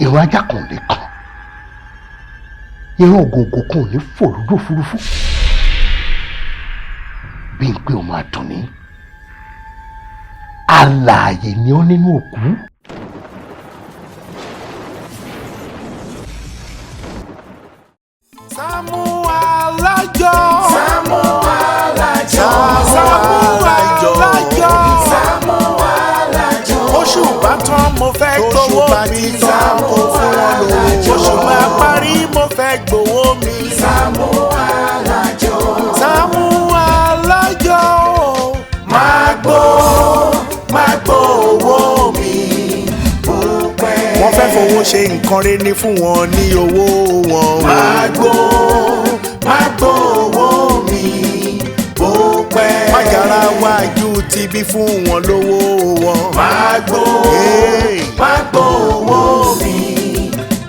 Ìran ajá kan ò ní kàn, ìran ògòǹgò kan ò ní fò lójú òfurufú. Bí n pé o máa dùn ní alààyè ni ó nínú òkú. Sàámú Alájọ. Sàámú Alájọ. Sàámú Alájọ. Sàámú Alájọ. Oṣù bá tán mo fẹ́ gbowó mi. Sàámú Alájọ. Oṣù bá parí mo fẹ́ gbowó mi. Sàámú Alájọ. Sàámú Alájọ. Máa gbó, máa gbó owó mi. Bó pẹ́. Wọ́n fẹ́ fowó ṣe nǹkan rẹ̀ ní fún wọn ní owó wọn. Máa gbó, máa gbó owó mi. Bó pẹ́. Májàra wájú ti bí fún wọn lówó wọn. Máa gbó, Hey. máa gbó owó mi.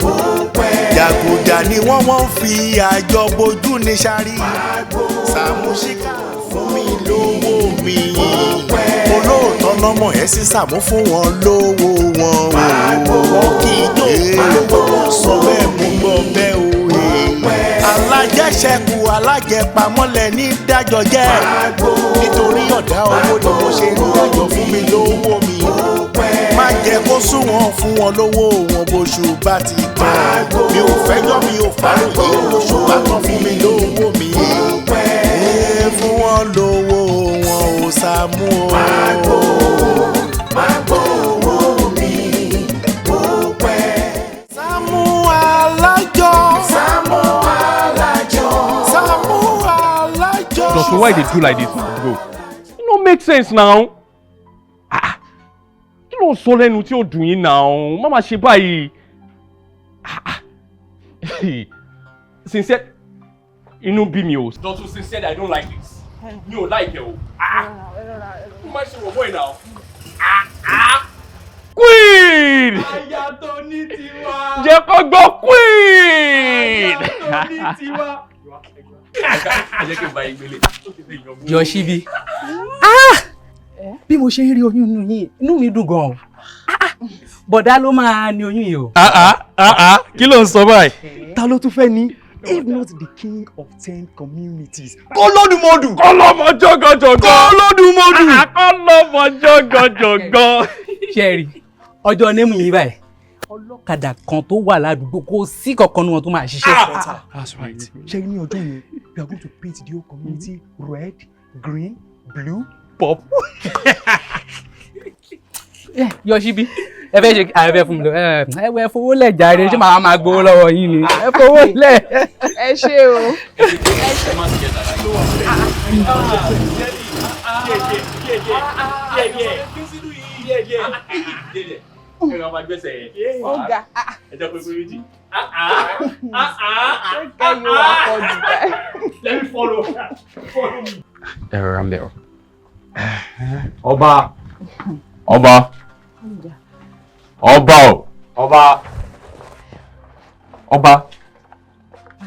Bó pẹ́. Jàgùjà ni wọ́n fi àjọ bojú ní sáré. Máa gbó, Sàámú Ṣíkà fún mi lówó mi. Olóòótọ́ lọ́mọ ẹ̀ sí Sàámú fún wọn lówó wọn. Wọ́n kì í jó lówó wọn sọ bẹ́ẹ̀ mú gbọ́ bẹ́ẹ̀ o. Alájẹṣẹ́kù alájẹpamọ́lẹ̀ ní dájọ́ jẹ́. Nítorí ọ̀dá owó ni mo ṣe ń dájọ́ fún mi lówó mi. Má jẹ́ kó sún wọn fún wọn lówó wọn bóṣù bá ti tán. Mi ò fẹ́jọ́ mi ò fàròyé bóṣù bá tán fún mi lówó mi. Ẹ fún wọn lówó wọn ò Sàámú o. Máa gbó, máa gbó owó mi. Bó pẹ́. Sàámú Alájọ. Sàámú Alájọ. Sàámú Alájọ. Dọ̀tun, why you dey do like this now, bro? E no make sense now. Ah, kí ló ń sọ lẹ́nu tí ó dùn yín now? Má máa ṣe báyìí. Ah, ah. Sincere, inú bí mi o. Dọ̀tun, sincerely, I don't like this. Mi ò like ẹ o. Ah, kó má ṣe wọ̀ bọ́ ẹ̀ now. Ah, ah. Queen! Aya tó ní tiwa. Jẹ́ kó gbọ́ Queen! Aya tó ní tiwa. Ẹ jẹ́ kí n bá yín gbélé. Yọ̀ṣíbí. Bí mo ṣe ń rí oyún inú yín, inú mi dùn gan-an. Bọ̀dá ló máa ní oyún yìí o. Kí ló ń sọ báyìí? Ta ló tún fẹ́ ní if not the king of 10 communities? Kọ́lọ́dúnmọ́dù. Kọ́lọ́mọ jọ́gọ́jọ́gọ́. Kọ́lọ́dúnmọ́dù. Kọ́lọ́mọ jọ́gọ́jọ́gọ́. Ṣé ẹ rí ọjọ́ némù yìí báyìí? Ọlọ́kadà kan tó wà ládùúgbò kò sí kankan nu wọn tó máa ṣiṣẹ́. That's right. Ṣé ní ọjọ́ yẹn we are going to paint the whole community red, green, blue, purple. Yọ̀ṣíbí, ẹ fẹ́ ṣe ẹ fẹ́ fún mi lọ ẹ wẹ fowó lẹ̀ jàre, ṣé màá máa gbowó lọ́wọ́ yín ni? Ẹ fowó lẹ̀. Ẹ ṣé o. Ó ga. Ṣé yóò wá pọ̀ jù báyìí? Let me follow. Follow me. Ẹ rọra ń bẹ̀ ọ́. Ọba. Ọba. Ọba o. Ọba. Ọba.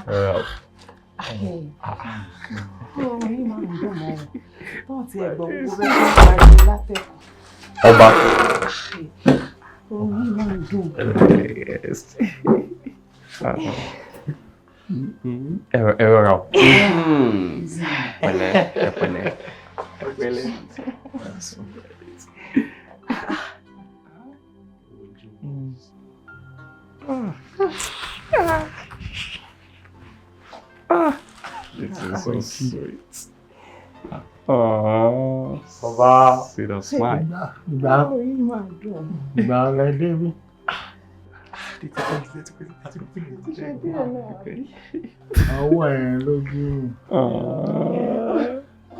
Ọ̀rọ̀ yìí máa ń dùn mọ́ wọn. Tọ́ ti ẹ̀gbọ́n gbogbo bẹ́ẹ̀ tó ń pariwo látẹ̀kọ̀. Ọba. Ọ̀rọ̀ yìí máa ń dùn. Ẹ rọra o. Pẹ̀lẹ́, ẹ pẹ̀lẹ́. Ẹ pẹ̀lẹ́. This is so sweet. Aww. Ọba. See the smile. Ìgbà Ọ̀rọ̀ yìí máa ń dùn. ìgbà lẹ débi. Ṣé díẹ̀ náà rí? Ọwọ́ ẹ̀ lójú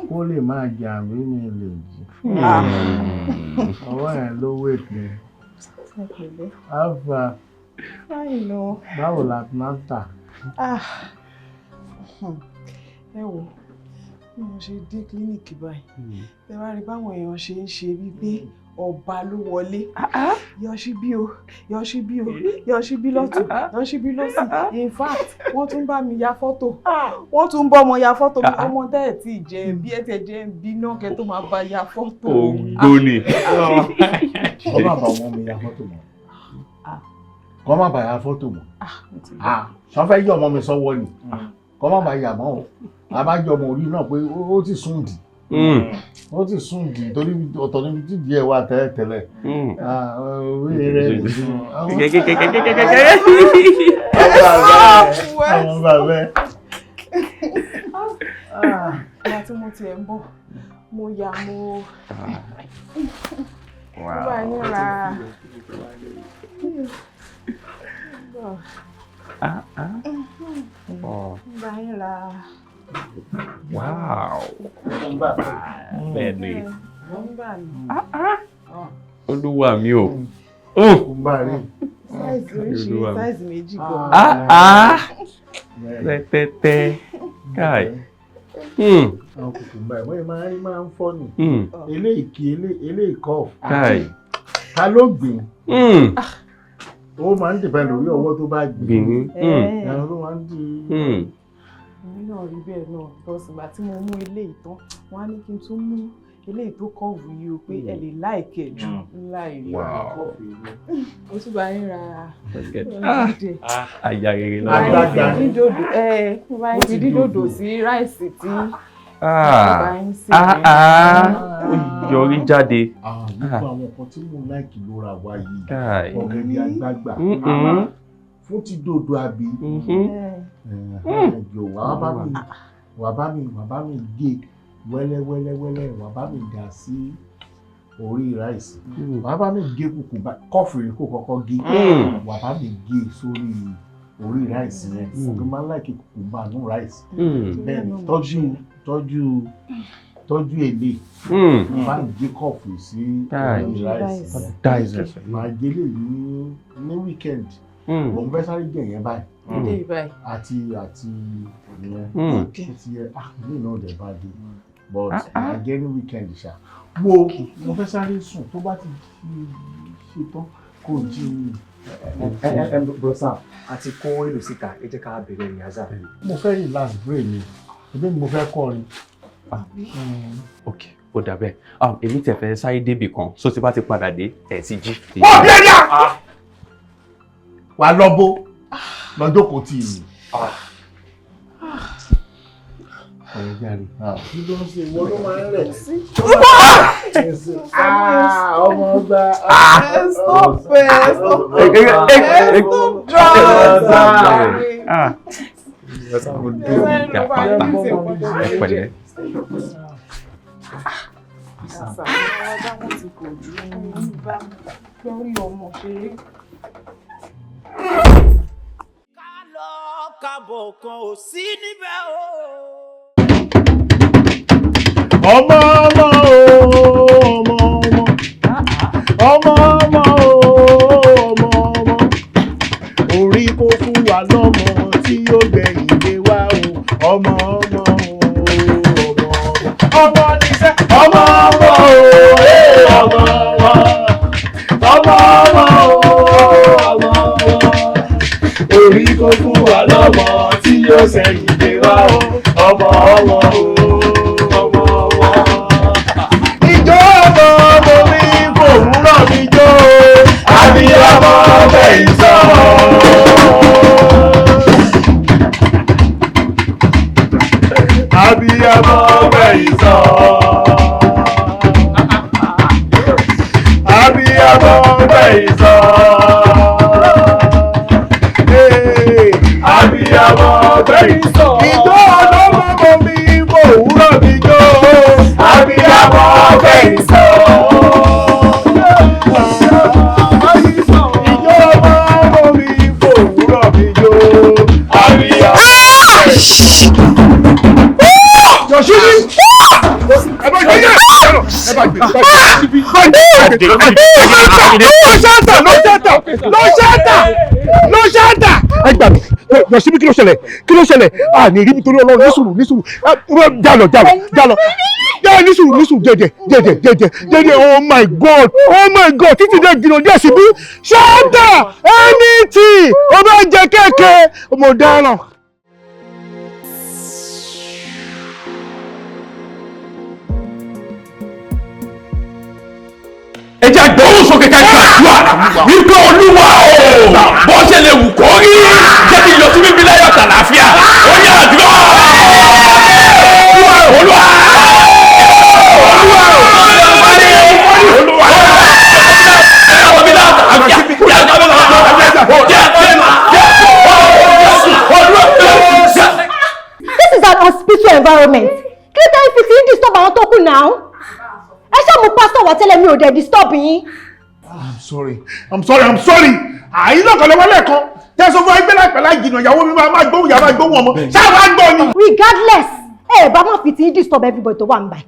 kó lè máa jà mí mi lè jì. Ọwọ́ ẹ̀ ló wè mí. Ẹ pẹ̀lẹ́. Alpha, Fine o. báwo l'Atlanta? Ah. Ẹ wò, bí mo ṣe dé kílíníìkì báyìí, ẹ wá rí báwọn èèyàn ṣe ń ṣe wípé ọba ló wọlé. Yọ̀ṣíbí o, Yọ̀ṣíbí o, Yọ̀ṣíbí lọ́tún, Yọ̀ṣíbí lọ́sì. In fact, wọ́n tún bá mi ya fọ́tò. Wọ́n tún bọ́ ọmọ ya fọ́tò mi. Ọmọ tẹ́ ẹ̀ tí ì jẹ bí ẹ ti jẹ́ ń bí náà kẹ́ tó máa bá ya fọ́tò. Ògbóni. Ọba bàbá ọmọ mi ya fọ́tò mọ́. Kọ́ má bàa ya fọ́tò mọ́. Sọ fẹ́ yí ọmọ mi sọ́wọ́ ni. Kọ́ má bàa yà mọ́ o. A bá jọ ọmọ orí náà pé ó ti sùn dì. Ó ti sùn dì torí ọ̀tọ̀ níbi tí díẹ̀ wà tẹ́lẹ̀tẹ́lẹ̀. Orí rẹ̀ lè dùn. Àwọn bàbá ẹ̀. Ìgbà tí mo tiẹ̀ ń bọ̀, mo yà mo. Mo bá yín ra. Mo bá yín ra. Wow. Bẹ́ẹ̀ ni. Olúwa mi o. Size oríṣi size méjì gan. Rẹpẹtẹ. Káì. Àwọn kùkùmbà ẹ̀ wọ́n máa ń máa ń fọ́ ni. Eléyìí kí eléyìí kọ́. Káì. Ta ló gbìn? Ó máa ń dìpẹ́ lórí ọwọ́ tó bá gbìn. Ẹran ló máa ń di. Èmi náà rí bẹ́ẹ̀ náà because ìgbà tí mo mú eléyìí tán, wọ́n á ní kí n tún mú eléyìí tó kọ́ọ̀fù yìí o pé ẹ lè láìkẹ̀ ju ńlá yìí lọ. Mo tún bá yín ra oúnjẹ. Àyà rere Mo bá yín fi dídòdò ẹ mo bá yín fi dídòdò sí ráìsì tí mo bá yín sè. Ó yọrí jáde. Gbogbo àwọn nǹkan tí mo láìkì ló ra wá yìí. Ọ̀gẹ̀dẹ̀ àgbagbà. Fún ti dòdò àbí. Ẹ̀jọ̀ wà bá mi gé wẹ́lẹ́wẹ́lẹ́wẹ́lẹ́, wà bá mi dà sí orí ráìsì, wà bá mi gé kùkùmbà kọ́fìrí kò kọ́kọ́ gé, wà bá mi gé sórí orí ráìsì yẹn. Mo máa ń láìkì kùkùmbà nù ráìsì. Bẹ́ẹ̀ ni tọ́jú èlé bá ń gé kọ́fì sí orí ráìsì. Màá gé lè ní weekend. Mo ń fẹ́ sáré jẹ yẹn báyìí. Àti ìyẹn ó ti yẹ ní ìnáwó dẹ̀ bá dé, but I get weekend ṣá. Mo fẹ́ sáré sùn tó bá ti ṣe tán kò jí mi. Bro Sam, a ti kó èlò síta, ẹ jẹ́ ká bẹ̀rẹ̀ rìhásà. Mo fẹ́ relax brain mi, ẹbí mi mo fẹ́ kọrin. Ok, ó dà bẹ́ẹ̀. Èmi tẹ̀ fẹ́ sáré débì kan, so tí bá ti padà dé, ẹ̀ ti jí. Wọ́n bí ẹ̀yà! Wà á lọ bó lọ́jọ́ kò tí ì. Ọ̀rẹ́ jáde. Kí ló ń ṣe ìwọ ló máa ń rẹ̀? Ọmọ ọgbà. Stop it! Stop it! Stop drugs! Pẹ̀lẹ́. Ká lọ kábọ̀ kan ò sí níbẹ̀ o. Ọmọ ọmọ o, ọmọ ọmọ, ọmọ ọmọ o, ọmọ ọmọ, orí kó fún wa lọ́mọ tí yóò gbẹ̀yìn lé wa o, ọmọ ọmọ o, ọmọ ọmọ, ọmọ níṣẹ́, ọmọ ọmọ o, ọmọ ọmọ, ọmọ ọmọ o, ọmọ ọmọ, orí kó fún wa lọ́mọ tí yóò ṣẹ̀yìn lé wa o, ọmọ ọmọ o. Abiyamọ bẹ̀yìn sọ. Abiyamọ bẹ̀yìn sọ. Abiyamọ bẹ̀yìn sọ. Abiyamọ bẹ̀yìn sọ. Ìjọ ọlọ́mọ mi kò wúrọ̀ mi jó. Abiyamọ bẹ̀yìn sọ. Ẹ gbà mí, Yọ̀síbí, kí ló ṣẹlẹ̀? Kí ló ṣẹlẹ̀? A ní rí nítorí Ọlọ́run, ní sùúrù, ní sùúrù, jálọ jálọ jálọ jálọ, ní sùúrù, ní sùúrù, jẹ́jẹ́ jẹ́jẹ́ jẹ́jẹ́ jẹ́jẹ́. Oh my God, oh my God, títí dé jìnnà díẹ̀ síbí ṣáàtà anything ó bá jẹ kéèké mo dáràn. Ẹ jẹ́ àgbọ̀wọ́ sókè ká gbàdúrà wípé Olúwa o bọ́ lè wù kó rí, jẹ́ kí n yọ sí bíbí láyọ̀ tàlàáfíà. Ó yá àdúrà. Olúwa, Olúwa, This is an hospital environment. Kí ló tẹ́ fi ti ń disturb àwọn tó kù náà? Ẹ ṣe mú pásítọ̀ wá tẹ́lẹ̀, mi ò dẹ̀ disturb yín. I'm sorry, I'm sorry, I'm sorry. Àyín náà kàn lọ́wọ́ lẹ́ẹ̀kan. Tẹ́ sọ fún ẹgbẹ́ láìpẹ́ láì jìnnà, ìyàwó mi máa gbóhùn, ìyàwó máa gbóhùn ọmọ. Ṣé àwọn àgbọ̀ ni? Regardless, ẹ bá má fi ti ń disturb everybody tó wà ń báyìí.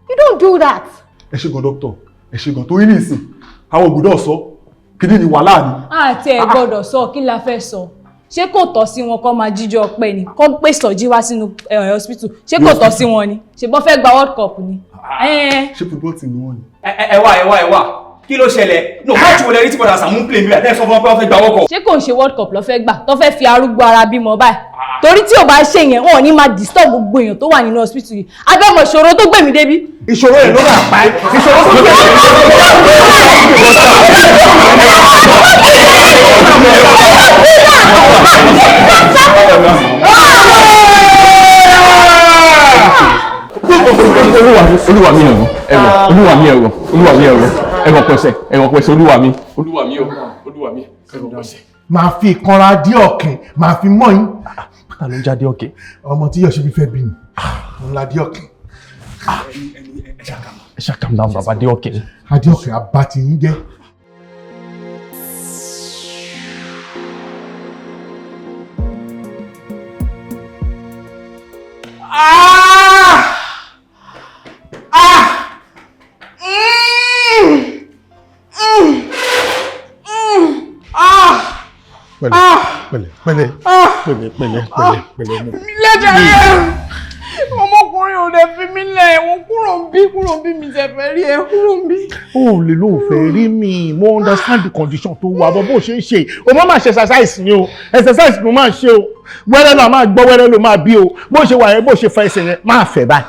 You don't do that. Ẹ ṣe gan, dókítà, ẹ ṣe gan, torí nísìn àwọn ògùdọ̀ sọ kíní ni wàhálà ni. Àti ẹ gbọ́dọ̀ sọ, kí la fẹ́ sọ? Ṣé kò tọ́ sí wọn kó máa jíjọ ọpẹ́ ni, kó pè sọjí wá sínú hospital? Ṣé kò tọ́ sí wọn ni? Ṣe bọ́ fẹ́ gba world cup ni? Ṣé football team ni wọ́n ni? Ẹ wá, ẹ wá, ẹ wá, kí ló ṣẹlẹ̀? No match wo lẹ rí tí bọ̀dà Sàámú ń play mi àti ẹ sọ fún wọn pé wọ́n fẹ́ gba world cup? Ṣé kò ń ṣe world cup ló fẹ́ gbà tó fẹ́ fi arúgbó ara bímọ báyìí? Torí tí ò bá ṣe yẹn, wọn ò ní máa disturb gbogbo èèyàn tó wà nínú hospital yìí. Abẹ́mọ̀ ìṣòro tó gbèmí débi. Ìṣòro ẹ̀ ló máa pa ẹ́. Ìṣòro tó gbèmí. Olúwa mi, ẹ̀rọ ẹ̀rọ, olúwa mi, ẹ̀rọ, olúwa mi, ẹ̀rọ ẹ̀rọ pẹ̀sẹ̀, ẹ̀rọ pẹ̀sẹ̀, olúwa mi, olúwa mi o, olúwa mi, ẹ̀rọ pẹ̀sẹ̀. Máa fi ìkanra dí ọ̀kìn, máa fi mọ́ yín. Ta ló ń jáde ọ̀kẹ́? Ọmọ tí Yọ̀ṣíbí fẹ́ bí mi, òun la dí ọ̀kìn. Ẹ ṣá calm down, bàbá dé ọ̀kẹ́. Adé ọ̀kìn abá ti ń jẹ́. Ah! Mm! Mm! Mm! Ah! Pẹ̀lẹ́, pẹ̀lẹ́, pẹ̀lẹ́, pẹ̀lẹ́, pẹ̀lẹ́, pẹ̀lẹ́, pẹ̀lẹ́. Lẹ́jẹ̀ rẹ̀, ọmọkùnrin ò lè fi mí lẹ̀, wọ́n kúrò ń bí, kúrò ń bí, mi jẹ̀ fẹ́ rí ẹ, kúrò ń bí. O ò lè lóò fẹ́ rí mi, mo understand the condition tó wà, bọ́ bó ṣe ń ṣe, o máa máa ṣe exercise ni o, exercise ló máa ṣe o, wẹ́rẹ́ náà máa gbọ́, wẹ́rẹ́ ló máa bí o, bó ṣe wà yẹn, bó ṣe fa ẹsẹ̀ yẹn, máa fẹ̀ báyìí,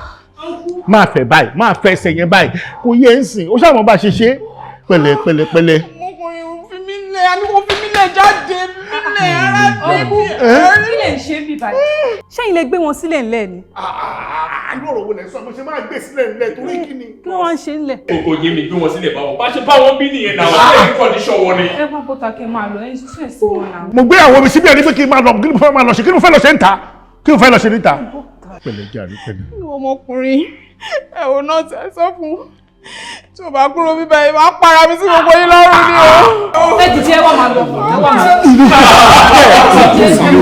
máa fẹ̀ báyìí, máa fẹ̀ ẹsẹ̀ yẹn báyìí, kò yẹ ń sìn, ó ṣàmọ́ bá ṣe ṣe, pẹ̀lẹ́, pẹ̀lẹ́, pẹ̀lẹ́. Ọmọkùnrin ò fi mí lẹ̀, a ní kò fi mí lẹ̀ jáde, fi mí lẹ̀, ara mi. Kí lè ń ṣe bí báyìí? Ṣẹ́yìn lè gbé wọn sílẹ̀ ńlẹ̀ ni? Irú ọ̀rọ̀ wo lẹ̀ ń sọ? Mo ṣe máa gbé sílẹ̀ ńlẹ̀ torí kí ni? Kí ló wá ń ṣe ńlẹ̀? Kò yé mi, gbé wọn sílẹ̀ báwọn. Bá ṣe bá wọn bí nìyẹn náà, wọ́n lè ní condition wọn ni. Ẹ wá bọ́ta kẹ́ máa lọ, ẹ ń ṣiṣẹ́ sí wọn náà. Mo gbé àwọn mi síbí ẹni pé kí n máa lọ, kí ni mo fẹ́ máa lọ ṣe, kí ni mo fẹ́ lọ ṣe ń ta? Kí ni mo fẹ́ lọ ṣe níta? Pẹ̀lẹ́ jàre, pẹ̀lẹ́. Ọmọkùnrin, ẹ ò náà tẹ sọ fún tí o bá kúrò bíbá yìí, máa para mi sí gbogbo yín lọ́rùn ni o. Ẹ dìde, ẹ wá máa lọ, ẹ wá máa lọ.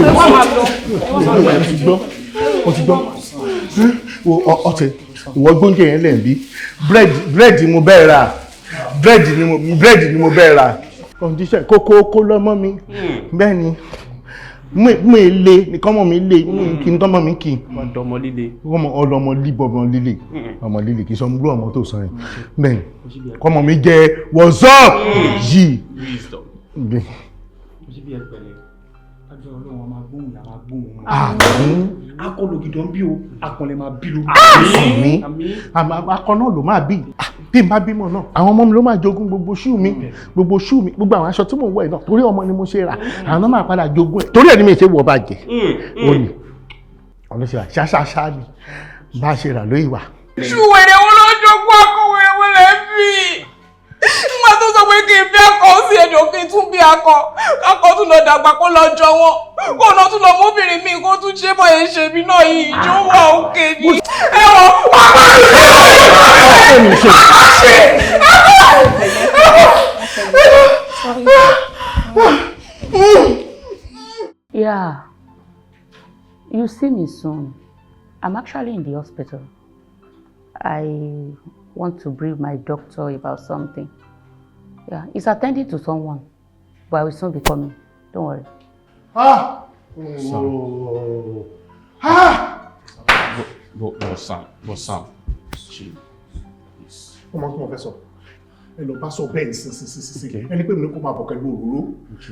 Ẹ wá máa lọ. Mo ti gbọ́. Wo ọtẹ, ìwọ gbóúnjẹ yẹn lẹ̀ ń bí. Búrẹ́dì mo bẹ́ẹ̀ rà. Búrẹ́dì ni mo bẹ́ẹ̀ rà. Condition kókó kó lọ́mọ mi. Bẹ́ẹ̀ ni, mú èlé nìkan mọ̀ mi lé kí n tọ́mọ mi kì í. Ọmọ líle. Ọmọ ọlọmọ líbọ, ọmọ líle, ọmọ líle kì í sọ ọmọ ọmọ tó sọ yẹn. Bẹ́ẹ̀ ni, kọ́mọ mi jẹ́ what's up yìí. Àmín. Akọlògìdàn bí o, akọlẹ̀ máa bí lórí. Àmín. Akọ náà ló máa bí. Bí n bá bímọ náà, àwọn ọmọ mi ló máa jogún gbogbo ṣú mi, gbogbo ṣú mi, gbogbo àwọn aṣọ tí mò ń wọ̀ yìí náà, torí ọmọ ni mo ṣe rà, àwọn náà máa padà jogún ẹ̀. Torí ẹ̀ ni mi ṣe wọ̀ bàjẹ́. Ó ní ọ̀nà ṣe rà ṣáṣáṣá ni bá a ṣe rà lóyè wà. Ṣù wèrè wo ló jogún akọ, wèrè wo lè bí? Nígbà tó sọ pé kí n bí akọ sí ẹjọ́, kí n tún bí akọ, akọ tún lọ dàgbà kó lọ jọ wọn, kó náà tún lọ mọ́bìnrin mi kó tún ṣe bọ́ ẹ̀ ṣe mí náà yìí, ìjọ wà òkè ni. Ẹ wọ wà á ṣe. Yeah, you see me soon. I'm actually in the hospital. I want to brief my doctor about something. Yeah, he's attending to someone, but I will soon be coming. Don't worry. Ah! Oh. Ah! But Sam, but Sam, she is. Ọmọ tí mo fẹ́ sọ, ẹ lọ bá sọ bẹ́ẹ̀ sí sí sí sí, ẹni pé mi ní kó máa bọ̀ pẹ̀lú òróró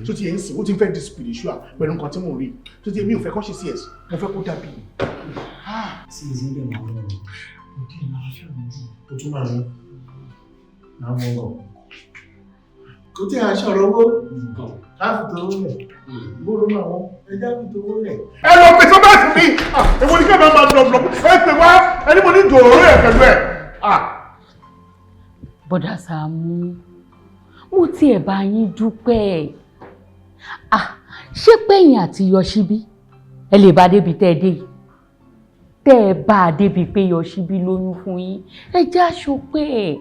tó ti yẹn ń sìn, ó ti ń fẹ́ di spiritual pẹ̀lú nǹkan tí mò ń rí tó ti yẹ, mi ò fẹ́ kọ́ ṣe cs, mo fẹ́ kó dàbí. Sí ìsìn dẹ̀ máa ń lọ. O tún máa ń mú àwọn ọkọ̀. Kò tí a ṣọ̀rọ̀ owó. Ká fi tòwó lẹ̀. Gbọ́dọ̀ náà wọ́n ẹja fi tòwó lẹ̀. Ẹ lọ pèsè bá sì mí. Èwo ni kí ẹ máa máa lọ lọ ẹ pè wá ẹni mo ní dòrò ẹ pẹ̀lú ẹ. Bọ́dà Sàámú, mo tiẹ̀ bá yín dúpẹ́. Ṣé pẹ̀yìn àti Yọ̀ṣíbí ẹ lè bá débi tẹ́ ẹ dé yìí? Tẹ́ ẹ bá a débi pé Yọ̀ṣíbí lóyún fún yín, ẹ jẹ́ aṣọ pé ẹ̀.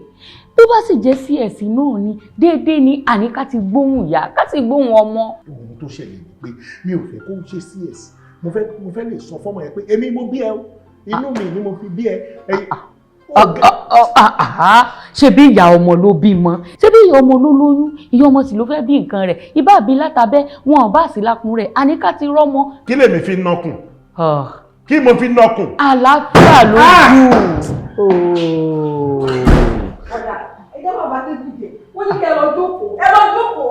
Tó bá sì jẹ́ sí ẹ̀sìn náà ni déédéé ni àní ká ti gbóhùn ìyá ká ti gbóhùn ọmọ. Ohun tó ṣẹlẹ̀ ni pé mi ò fẹ́ kó ṣe CS. Mo fẹ́ lè sọ fọ́mọ yẹn pé èmi mo bí ẹ o, inú mi ni mo fi bí ẹ. Ṣe bí ìyá ọmọ ló bímọ, ṣe bí ìyá ọmọ ló lóyún, ìyá ọmọ sì ló fẹ́ bí nǹkan rẹ̀, ibà bí látàbẹ́ wọn ò bá sí lákun rẹ̀, àní ká ti rọ́mọ. Kí lèmi fi nọkùn? Kí mo fi nọkùn? Àlàáfíà ló jù. Ọ̀dà ẹjọ́ bàbá tó dìde, wọ́n ní kẹ́ ẹ lọ jókòó, ẹ lọ jókòó.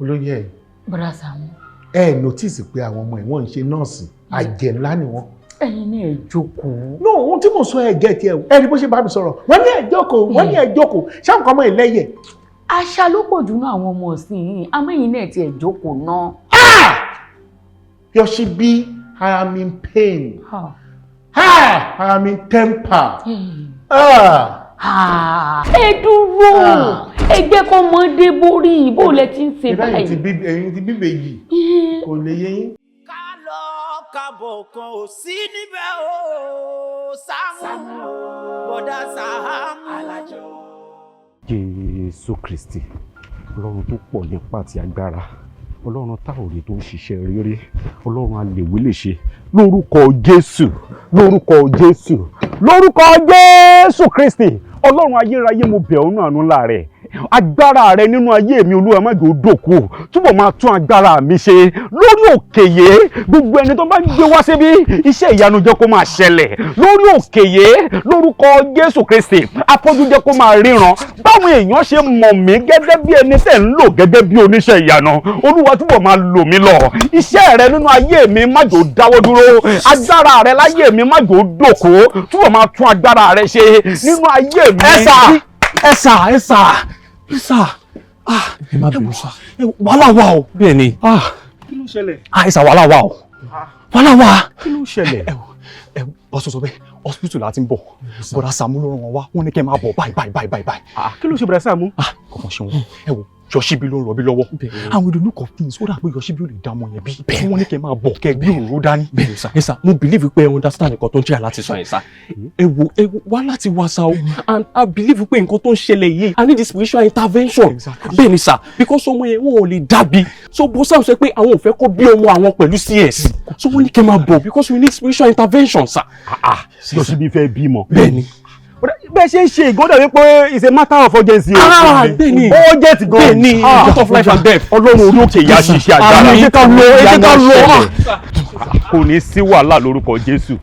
Olóyè ẹ. Bọ́dà Sàámú. Ẹ notice pé àwọn ọmọ ẹ̀ wọ́n ń ṣe nọ́ọ̀sì, àjẹ́ ńlá ni wọ́n. Ẹ̀yin náà ẹ jókòó. No, ohun tí mo sọ ẹ jẹ́ tiẹ̀ o, ẹ ní bó ṣe bá mi sọ̀rọ̀, wọ́n ní ẹ jókòó, wọ́n ní ẹ jókòó, ṣé àwọn ọmọ ìlẹ́yẹ̀? Àṣà ló pọ̀ jù náà àwọn ọmọ ọ̀sìn yìí, àmọ́ ẹ̀yin náà ti ẹ̀ jókòó náà. Yọ̀ṣíbí, I am in pain. I am in temper. Ẹ dúró, ẹ jẹ́ kó mọ dé borí, bó lẹ ti ń ṣe báyìí. Ẹ̀yin ti bíbè yìí, kò lè yé yín. Ká lọ kábọ̀ kan ò sí níbẹ̀ o, Sàámú, bọ̀dá Sàámú. Jésù Kristi, Ọlọ́run tó pọ̀ nípa àti agbára, Ọlọ́run tá ò rí tó ń ṣiṣẹ́ rere, Ọlọ́run alèwé lè ṣe, lórúkọ Jésù, lórúkọ Jésù, lórúkọ Jésù Kristi, Ọlọ́run ayérayé mo bẹ̀ ọ́ nú àánú ńlá rẹ̀. Agbára rẹ nínú ayé mi Olúwa má jẹ́ ó dòkú, túbọ̀ máa tún agbára mi ṣe lórí òkè yìí. Gbogbo ẹni tó bá ń gbé wá síbí, iṣẹ́ ìyanu jẹ́ kó máa ṣẹlẹ̀ lórí òkè yìí lórúkọ Jésù Kristi. Afọ́jú jẹ́ kó máa ríran. Báwọn èèyàn ṣe mọ̀ mí gẹ́gẹ́ bí ẹni tẹ̀ ń lò gẹ́gẹ́ bí oníṣẹ́ ìyanu, Olúwa túbọ̀ máa lò mí lọ. Iṣẹ́ rẹ nínú ayé mi má jẹ́ ó dáwọ́ dúró, agbára rẹ láyé mi má jẹ́ ó dòkú, túbọ̀ máa tún agbára rẹ ṣe nínú ayé mi. Ẹ sà, ẹ sà, ẹ sà, ẹ sà, ẹ má bínú sà, wàhálà wà o. Bẹ́ẹ̀ ni. Kí ló ṣẹlẹ̀? Ẹ sà, wàhálà wà o, wàhálà wà. Kí ló ṣẹlẹ̀? Ẹ bọ́ sọ bẹ́ẹ̀, hospital la ti ń bọ̀, bọ̀dà Sàámú ló ràn wọ́n wá, wọ́n ní kẹ́ máa bọ̀ báyìí báyìí báyìí báyìí. Kí ló ṣe bọ̀dà Sàámú? Kọ̀ọ̀kan ṣe wọn, ẹ wò, Yọ̀ṣíbí ló ń rọbí lọ́wọ́. Àwọn the look of things, ó dà pé Yọ̀ṣíbí ò lè dá ọmọ yẹn bí. Wọ́n ní kẹ́ máa bọ̀ kẹ́ gbé òróró dání. Bẹ́ẹ̀ni sá, ẹ sá, mo believe pé ẹ understand nǹkan tó ń try láti sọ yẹn sá. Ẹ wo, ẹ wá láti wá sá o, and I believe pé nǹkan tó ń ṣẹlẹ̀ yìí, I need the spiritual intervention. Bẹ́ẹ̀ni sá, because ọmọ yẹn wọn ò lè dàbí. So bó sáà sọ pé àwọn ò fẹ́ kó bí ọmọ àwọn pẹ̀lú CS. So wọ́n ní kẹ́ máa bọ̀ because we need spiritual intervention sá. Yọ̀ṣíbí fẹ́ bímọ. Bẹ́ẹ̀ni. Bẹ́ẹ̀ ṣe ń ṣe ìgọ́dọ̀ wípé it's a matter of urgency o. Bẹ́ẹ̀ni, urgent gan. Bẹ́ẹ̀ni, matter of life and death. Ọlọ́run orí òkè ìyá ṣiṣẹ́ agbára. Ẹ jẹ́ ká lọ, ẹ jẹ́ ká lọ. Kò ní sí wàhálà lórúkọ Jésù.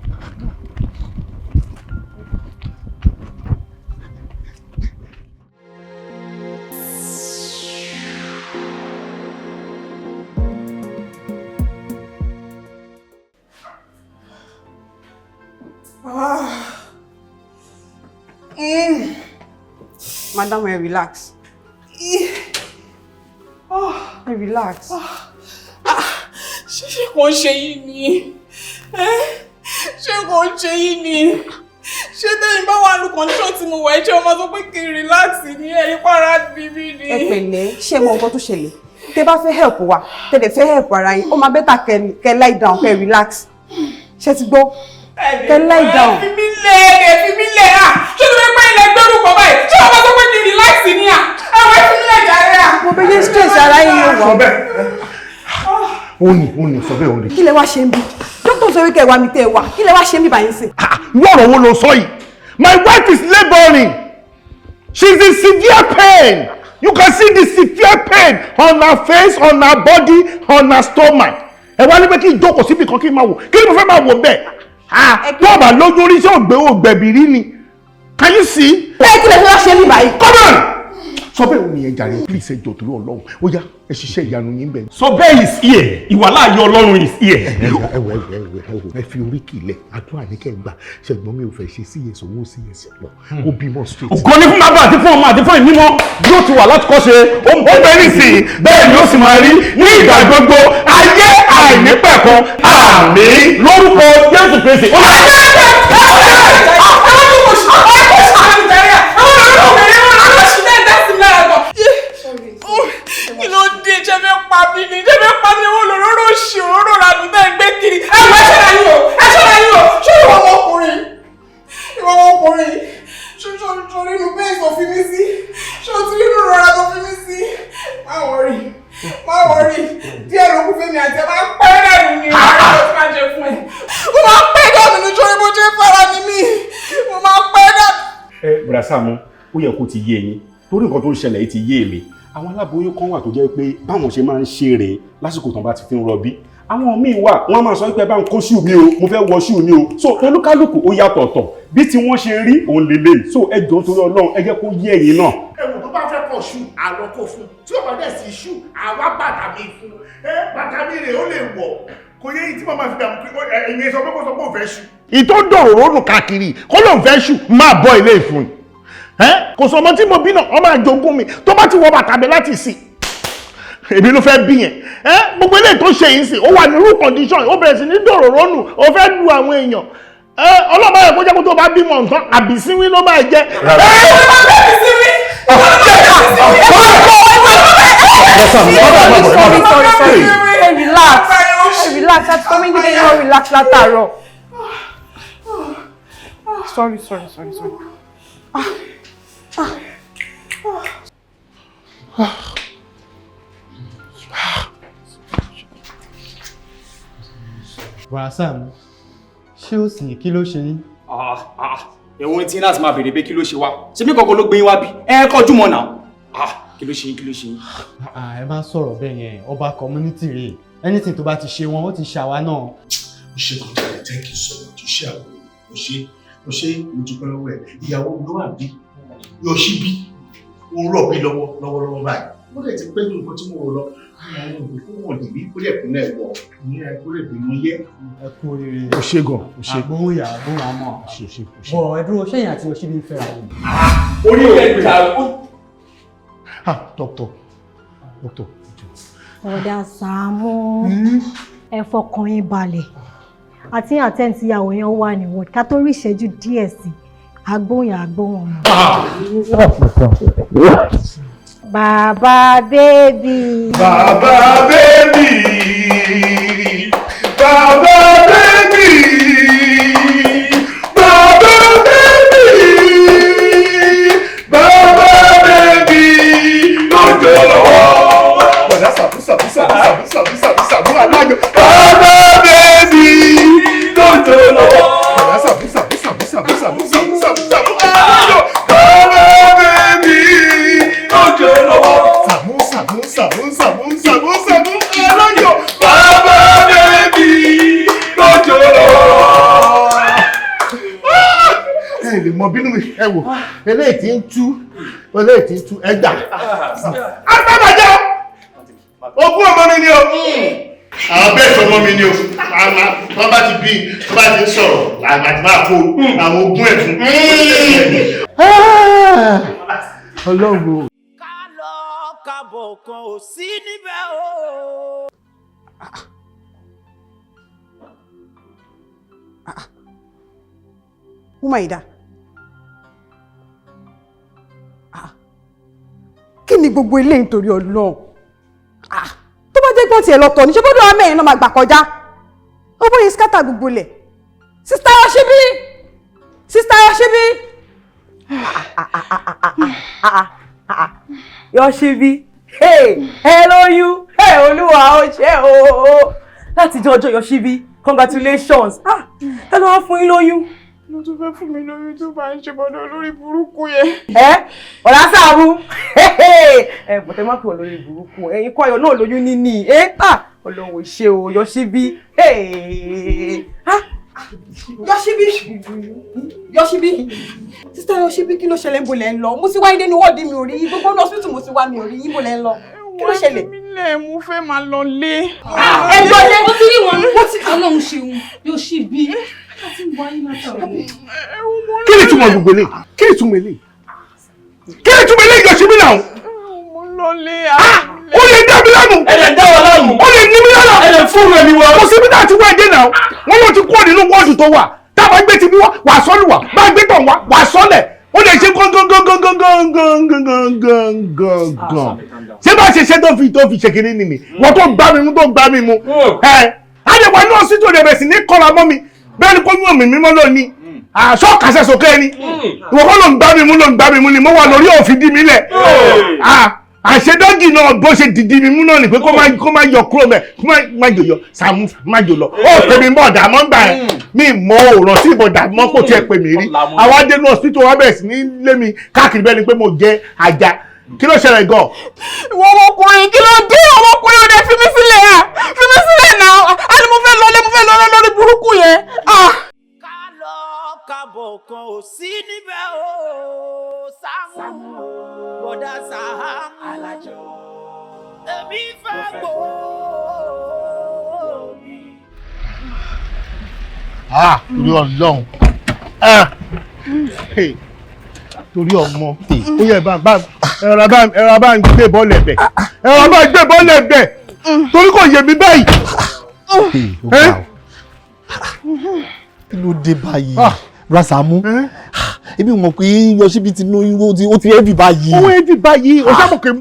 Madam, I relax. I relax. Ṣé kò ń ṣe yìí ni? Ṣé kò ń ṣe yìí ni? Ṣé tẹ́yìn bá wà ní condition tí mo wà ẹ́ ṣé o máa sọ pé kí n relax ní ẹ̀yìn para bíbí ni? Ẹ pẹ̀lẹ́, ṣé mọ nǹkan tó ṣẹlẹ̀? Tẹ́ bá fẹ́ help wa, tẹ́ dẹ̀ fẹ́ help ara yín, ó máa better kẹ́ lie down, kẹ́ relax. Ṣé ti gbọ́? Kẹ́ lie down. Ẹ fi mí lẹ̀, ẹ fi mí lẹ̀ à. Ṣé o fẹ́ pẹ́ ilẹ̀ gbẹ́rù kọ́ báyìí? Ṣé o máa sọ pé kí n relax ní à? Ẹ wọ́n fi mí lẹ̀ jàre à. Mo bẹ yé stress ara yín yóò wà. Sọ bẹ́ẹ̀. Ó ní sọ bẹ́ẹ̀ ó ní. Kí lẹ wá ṣe ń bí? Dókítà sọ wípé ẹwà mi tẹ́ ẹ wà. Kí lẹ wá ṣe ń bí báyìí sìn? Irú ọ̀rọ̀ wo ló sọ yìí? My wife is labouring. She's in severe pain. You can see the severe pain on her face, on her body, on her stomach. Ẹ wá ní pé kí n jókòó síbi kan kí n máa wò. Kí ni mo fẹ́ máa wò bẹ́ẹ̀? Tó o bá lóyún orí ṣé ògbé ògbẹ̀bì rí ni? Can you see? Ẹ kí lẹ fẹ́ wá ṣe ń bí báyìí? Come on! Sọ bẹ́ẹ̀ ò nìyẹn jàre, please, ẹ jọ̀ọ́ torí Ọlọ́run, ó yá, ẹ ṣiṣẹ́ ìyanu yín bẹ́ẹ̀. Sọ bẹ́ẹ̀ is here, ìwàláàyè Ọlọ́run is here. Ẹ wò, ẹ wò, ẹ wò, ẹ wò, ẹ fi oríkì lẹ̀, àdúrà ní kẹ́ ẹ gbà. Ṣẹ̀gbọ́n mi ò fẹ́ ṣe CS, owó CS lọ, ó bímọ straight. Ògo ni fún Bàbá àti fún Ọmọ àti fún Ẹ̀mí Mímọ́, yóò ti wà láti kọ́ ṣe, ó ń bẹ nísìnyí, bẹ́ẹ̀ ni ó sì máa rí ní ìgbà gbogbo ayé àìnípẹ̀kun. Àmín, lórúkọ Jésù Kristi. Ó yá. Kí ló dé? Ṣe fẹ́ pa mí ni? Ṣe fẹ́ pa mí? Owó lòróró ṣì òróró ranù tẹ́ ń gbé kiri. Ẹ wọ, ẹ ṣọ́ra yín o, ẹ ṣọ́ra yín o. Ṣé ìwọ ọmọkùnrin, ìwọ ọmọkùnrin, ṣó ṣó ṣó nínú bẹ́ẹ̀ tó fi mí sí? Ṣó ti nínú rọra tó fi mí sí? Má worry, má worry, díẹ̀ ló kú fẹ́mi àti ẹ máa pẹ́ dànù ni. Ìwà rẹ̀ tó ti máa jẹ fún ẹ, mo máa pẹ́ dànù ní sórí bó ṣe fara ni mí, mo máa pẹ́ dànù. Ẹ bùrà Sàámú, ó yẹ kó ti yé yín, torí nǹkan tó ń ṣẹlẹ̀ yìí ti yé mi. Àwọn aláboyún kan wà tó jẹ́ pé báwọn ṣe máa ń ṣe rèé lásìkò tán bá ti fi ń rọbí. Àwọn míì wà, wọ́n máa sọ pé bá ń kó ṣù mí o, mo fẹ́ wọ ṣù mi o. So olúkálùkù ó yàtọ̀ọ̀tọ̀ bí tí wọ́n ṣe rí òun lélẹ̀. So ẹ jọ̀ọ́ torí Ọlọ́run, ẹ jẹ́ kó yé ẹ̀yin náà. Ẹ̀wọ̀n tó bá fẹ́ kọ̀ ṣù àlọ́ kò fún, tí ó bá dẹ̀ sí ṣù àwa bàtà mi fún ẹ, bàtà mi rè ó lè wọ̀, kò yẹ yìí tí màmá fi dààmú pé ẹ̀yin sọ pé kó sọ pé òun fẹ́ ṣù. Ìtò dòrò nù káàkiri kó lóun fẹ́ ṣù, máa bọ́ ilé ìfún ẹ, kò sọ ọmọ tí mo bí náà, ọmọ àjogún mi tó bá ti wọ bàtà mi láti sìn, èmi ló fẹ́ bí yẹn ẹ. Gbogbo eléyìí tó ṣe yìí sìn, ó wà ní irú condition, ó bẹ̀rẹ̀ sí ní dòrò rónù, ó fẹ́ lu àwọn èèyàn ẹ. Ọlọ́mọ yẹn kó jẹ́ kó tó bá bímọ nǹkan àbísíwín ló máa jẹ́. Sorry, sorry, sorry. Hey, relax. Hey, relax. Àti kọ́mí dídé yẹn, relax látàárọ̀. Sorry, sorry, sorry, sorry. Ah, ah. Ah. Bọ̀dá Sàámú, ṣé ó sì, kí ló ṣe yín? Ẹ̀wọ̀n tí láti máa béèrè pé kí ló ṣe wá, ṣe mí kankan ló gbé yín wá bí? Ẹ kọjú mọ́ náà. Kí ló ṣe yín? Kí ló ṣe yín? Ẹ má sọ̀rọ̀ bẹ́ẹ̀ yẹn, ọba community rèé, anything tó bá ti ṣe wọn, ó ti ṣàwa náà. Ó ṣe kàn jẹ́, thank you so much. Ó ṣe àwọn, ó ṣe, ó ṣe, mo dúpẹ́ lọ́wọ́ ẹ̀. Ìyàwó mi ló wà bí Yọ̀ṣíbí, ó ń rọ̀bí lọ́wọ́ lọ́wọ́lọ́wọ́ báyìí. Ó dẹ̀ ti pẹ́ ju nǹkan tí mo rò lọ. Àwọn òbí fún wọn lè rí kó lè kúnlẹ̀ wọ̀ ní ẹ kó lè bímọ yẹ. Ẹ kú oríire. Ó ṣe gan, ó ṣe. Àgbóhùn ìyá, àgbóhùn àmọ́. Ó ṣe, ó ṣe, ó ṣe. Bọ̀ ẹ dúró, ṣẹ́yìn àti Yọ̀ṣíbí ń fẹ́ra wọn? Orí ẹ̀ ta. Ah, doctor, doctor. Ọ̀dà Sàámú, ẹ fọkàn yín balẹ̀, àti àtẹ̀ǹtì ìyàwó yẹn wà ní wọ́ọ̀dù, ká tó rí ìṣẹ́jú díẹ̀ sí agbóhùn agbóhùn ọmọ. Bàbá bébì. Bàbá bébì, bàbá bébì, bàbá bébì, bàbá bébì lójó lọ́wọ́. Bọ̀dá Sàmú, Sàmú, Sàmú, Sàmú, Sàmú, Sàmú, Sàmú alájọ. Bàbá bébì lójó lọ́wọ́. Bọ̀dá Sàmú, Sàmú, Sàmú, Sàmú, Sàmú, Sàmú, Sàmú, Sàmú alájọ. Bàbá bébì lójó lọ́wọ́. Sàmú, Sàmú, Sàmú, Sàmú, Sàmú, Sàmú alájọ. Bàbá bébì lójó lọ́wọ́. Ẹ lè mọ bínú mi, ẹ wò, eléyìí tí ń tú, eléyìí tí ń tú, ẹ gbà. Agbábàjá ogún ọmọ mi ni o. Àwọn bẹ́ẹ̀ tó ọmọ mi ni o. Àwọn tó bá ti bí, tó bá ti ń sọ̀rọ̀, làgbà ti máa kó àwọn ogún ẹ̀ fún. Ọlọ́run o. Kábọ̀ kan ò sí níbẹ̀ o. Woman yìí dà? Ah. Kí ni gbogbo ilé nítorí Ọlọ́run? Ah. Tó bá jẹ́ pé wọ́n tiẹ̀ lọ tọ̀ ní, ṣé bọ́dọ̀ amẹ́yìn náà máa gbà kọjá? Ó bóyá scatter gbogbo ilẹ̀. Sister Yoshibi! Sister Yoshibi! Yoshibi, hey, ẹ lóyún, hey, Olúwa ó ṣe o. Láti jọ ọjọ́ Yoshibi, congratulations. Ah, ẹ ló wá fún yín lóyún. Ló tún fẹ́ fún mi lóyún tó bá ń ṣe bọ́dọ̀ olórí burúkú yẹn. Ẹ ọ̀rá Sàámú, ẹ bọ̀tẹ́ má pè wọ́n lórí burúkú, ẹ̀yin kọ́ ayọ̀ náà lóyún níní, ẹ ah, Ọlọ́run ò ṣe o, Yoshibi, ah, Yoshibi, Yoshibi, Sister Sister Yoshibi, kí ló ṣẹlẹ̀? Níbo lẹ ń lọ? Mo ti wá ilé ní wọ́ọ̀dì, mi ò rí yín. Gbogbo hospital mo ti wá, mi ò rí yín. Níbo lẹ ń lọ? Kí ló ṣẹlẹ̀? Mílẹ̀, mo fẹ́ máa lọ lé. Ẹ lọ lé. Mo ti rí wọn. Mo ti Ọlọ́run ṣeun. Yoshibi. Láti ń wáyé látàrí. Kí ni túmọ̀ gbogbo eléyìí? Kí ni túmọ̀ eléyìí? Kí ni túmọ̀ eléyìí, Yoshibi náà? Mo lọ lé. Ó lè dá mi láàmú. Ẹ lè dá wa láàmú. Ó lè ní mi lára. Ẹ lè fún mi wá. Kò síbi tá a ti wá ẹdẹ náà. Wọ́n ló ti kúrò nínú wọ́ọ̀dù tó wà. Tá a bá gbé ti bí wá, wà sọ́lù wà. Bá a gbé tọ̀ wá, wà sọ́lẹ̀. Ó lè ṣe gángangangangangangangangan. Ṣé bá ṣe ṣe tó fi ṣe kiri nìyí? Wọ́n tó gbá mi mú tó gbá mi mú. Ẹ á lè wà ní ọsítò rẹ̀ bẹ̀ sí ní kọ́ra mọ́ mi. Bẹ́ẹ̀ ni kò yún mi mímọ́ lónìí. Àṣọ kàṣẹ sókè ni. Ìwọ kọ́ ló ń gbá mi mú, ló ń gbá mi mú ni. Mo wà lórí òfin dí mi lẹ̀. Àṣedọ́gì náà bó ṣe dìdí mi mú náà ni pé kó má yọ kúrò mẹ́, kó má jòyọ Sàámú, má jò lọ. Ó pè mí bọ̀dà mọ́ gbà ẹ̀, mi mọ òràn sí ìbọ̀dà mọ́, kò tiẹ̀ pè mí rí. Àwa dé ní hospital, wa bẹ̀rẹ̀ sí ní lé mi káàkiri bẹ́ẹ̀ ni pé mo jẹ́ ajá. Kí ló ṣẹlẹ̀ gan? Ìwọ ọmọkùnrin, kí ló dé? Ọmọkùnrin, ò dé fi mí sílẹ̀ à, fi mí sílẹ̀ náà. Á ní mo fẹ́ lọlé, mo fẹ́ lọlé lórí burúkú yẹn. Kábọ̀ kan ò sí níbẹ̀ o, Sàámú, bọ̀dá Sàámú alájọ, èmi fẹ́ gbòó. Ah, torí Ọlọ́run, ah, torí ọmọ ó yẹ bá bá ẹ̀rọ bá ń gbé bọ́ọ̀lù ẹ̀bẹ̀, ẹ̀rọ bá ń gbé bọ́ọ̀lù ẹ̀bẹ̀, torí kò yé mi báyìí. Kí ló dé báyìí, Rasamu? Ebi mọ̀ pé Yoshibi ti lóyún, ó ti heavy báyìí. Ó heavy báyìí, o sábà pé ó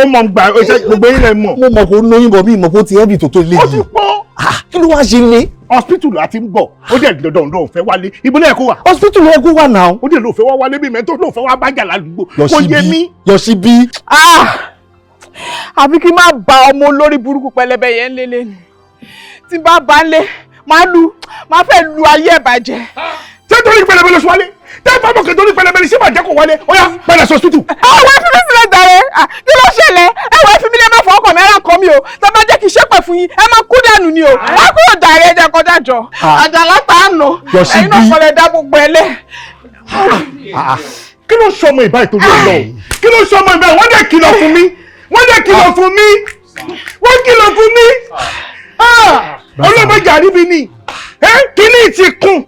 mọ̀ gbà gbogbo yín lẹ mọ̀. Mo mọ̀ kó lóyún bọ̀, mi mọ̀ kó ti heavy tó tó lé yìí. Ó ti pọ̀. Kí ló wá ṣe lé? Hospital àti ń bọ̀, ó dẹ̀ dandan ló fẹ́ wálé. Ibo náà kó wà. Hospital ló kó wà náà. Ó dẹ̀ ló fẹ́ wá wálé bí mẹ́tò ló fẹ́ wá bájà ládùúgbò. Kò yé mi. Yoshibi. Àbí kí n má ba ọmọ olórí burúkú pẹlẹbẹ yẹn lélẹ̀ ni? Tí n bá ba ń lé, máa lu, máa fẹ́ lu ayé ẹ̀ bàjẹ́. Ṣé torí pẹlẹbẹ ló ṣe wálé? Tẹ́ bá mọ̀ kí torí pẹlẹbẹ ni, ṣé màá jẹ́ kó wálé? Ó yá, padà sọ hospital. Àwọn ẹ̀fí mi sílẹ̀ dàrẹ́, kí ló ṣẹlẹ̀? Ẹ̀wọ̀ ẹ̀fí mi lè má fọ ọkọ̀ mi, ara kan mi o. Tẹ́ bá jẹ́ kí n ṣépè fún yín, ẹ máa kú dànù ni o. Wá kúrò dàrẹ́, ẹ jẹ́ kọjá jọ. Àjàlá ta á nà. Ẹ̀yin náà kọ́lẹ̀ dá gbogbo ẹ lẹ̀. Kí ló sọmọ ìbá ìtorí Ọlọ́run? Kí ló sọmọ ìbá? Wọ́n dẹ̀ kìlọ̀ fún mi. Wọ́n dẹ̀ kìlọ̀ fún mi. Wọ́n kìlọ̀ fún mi. Ọlọ́mọdé àríbi ni. Kíní ti kún.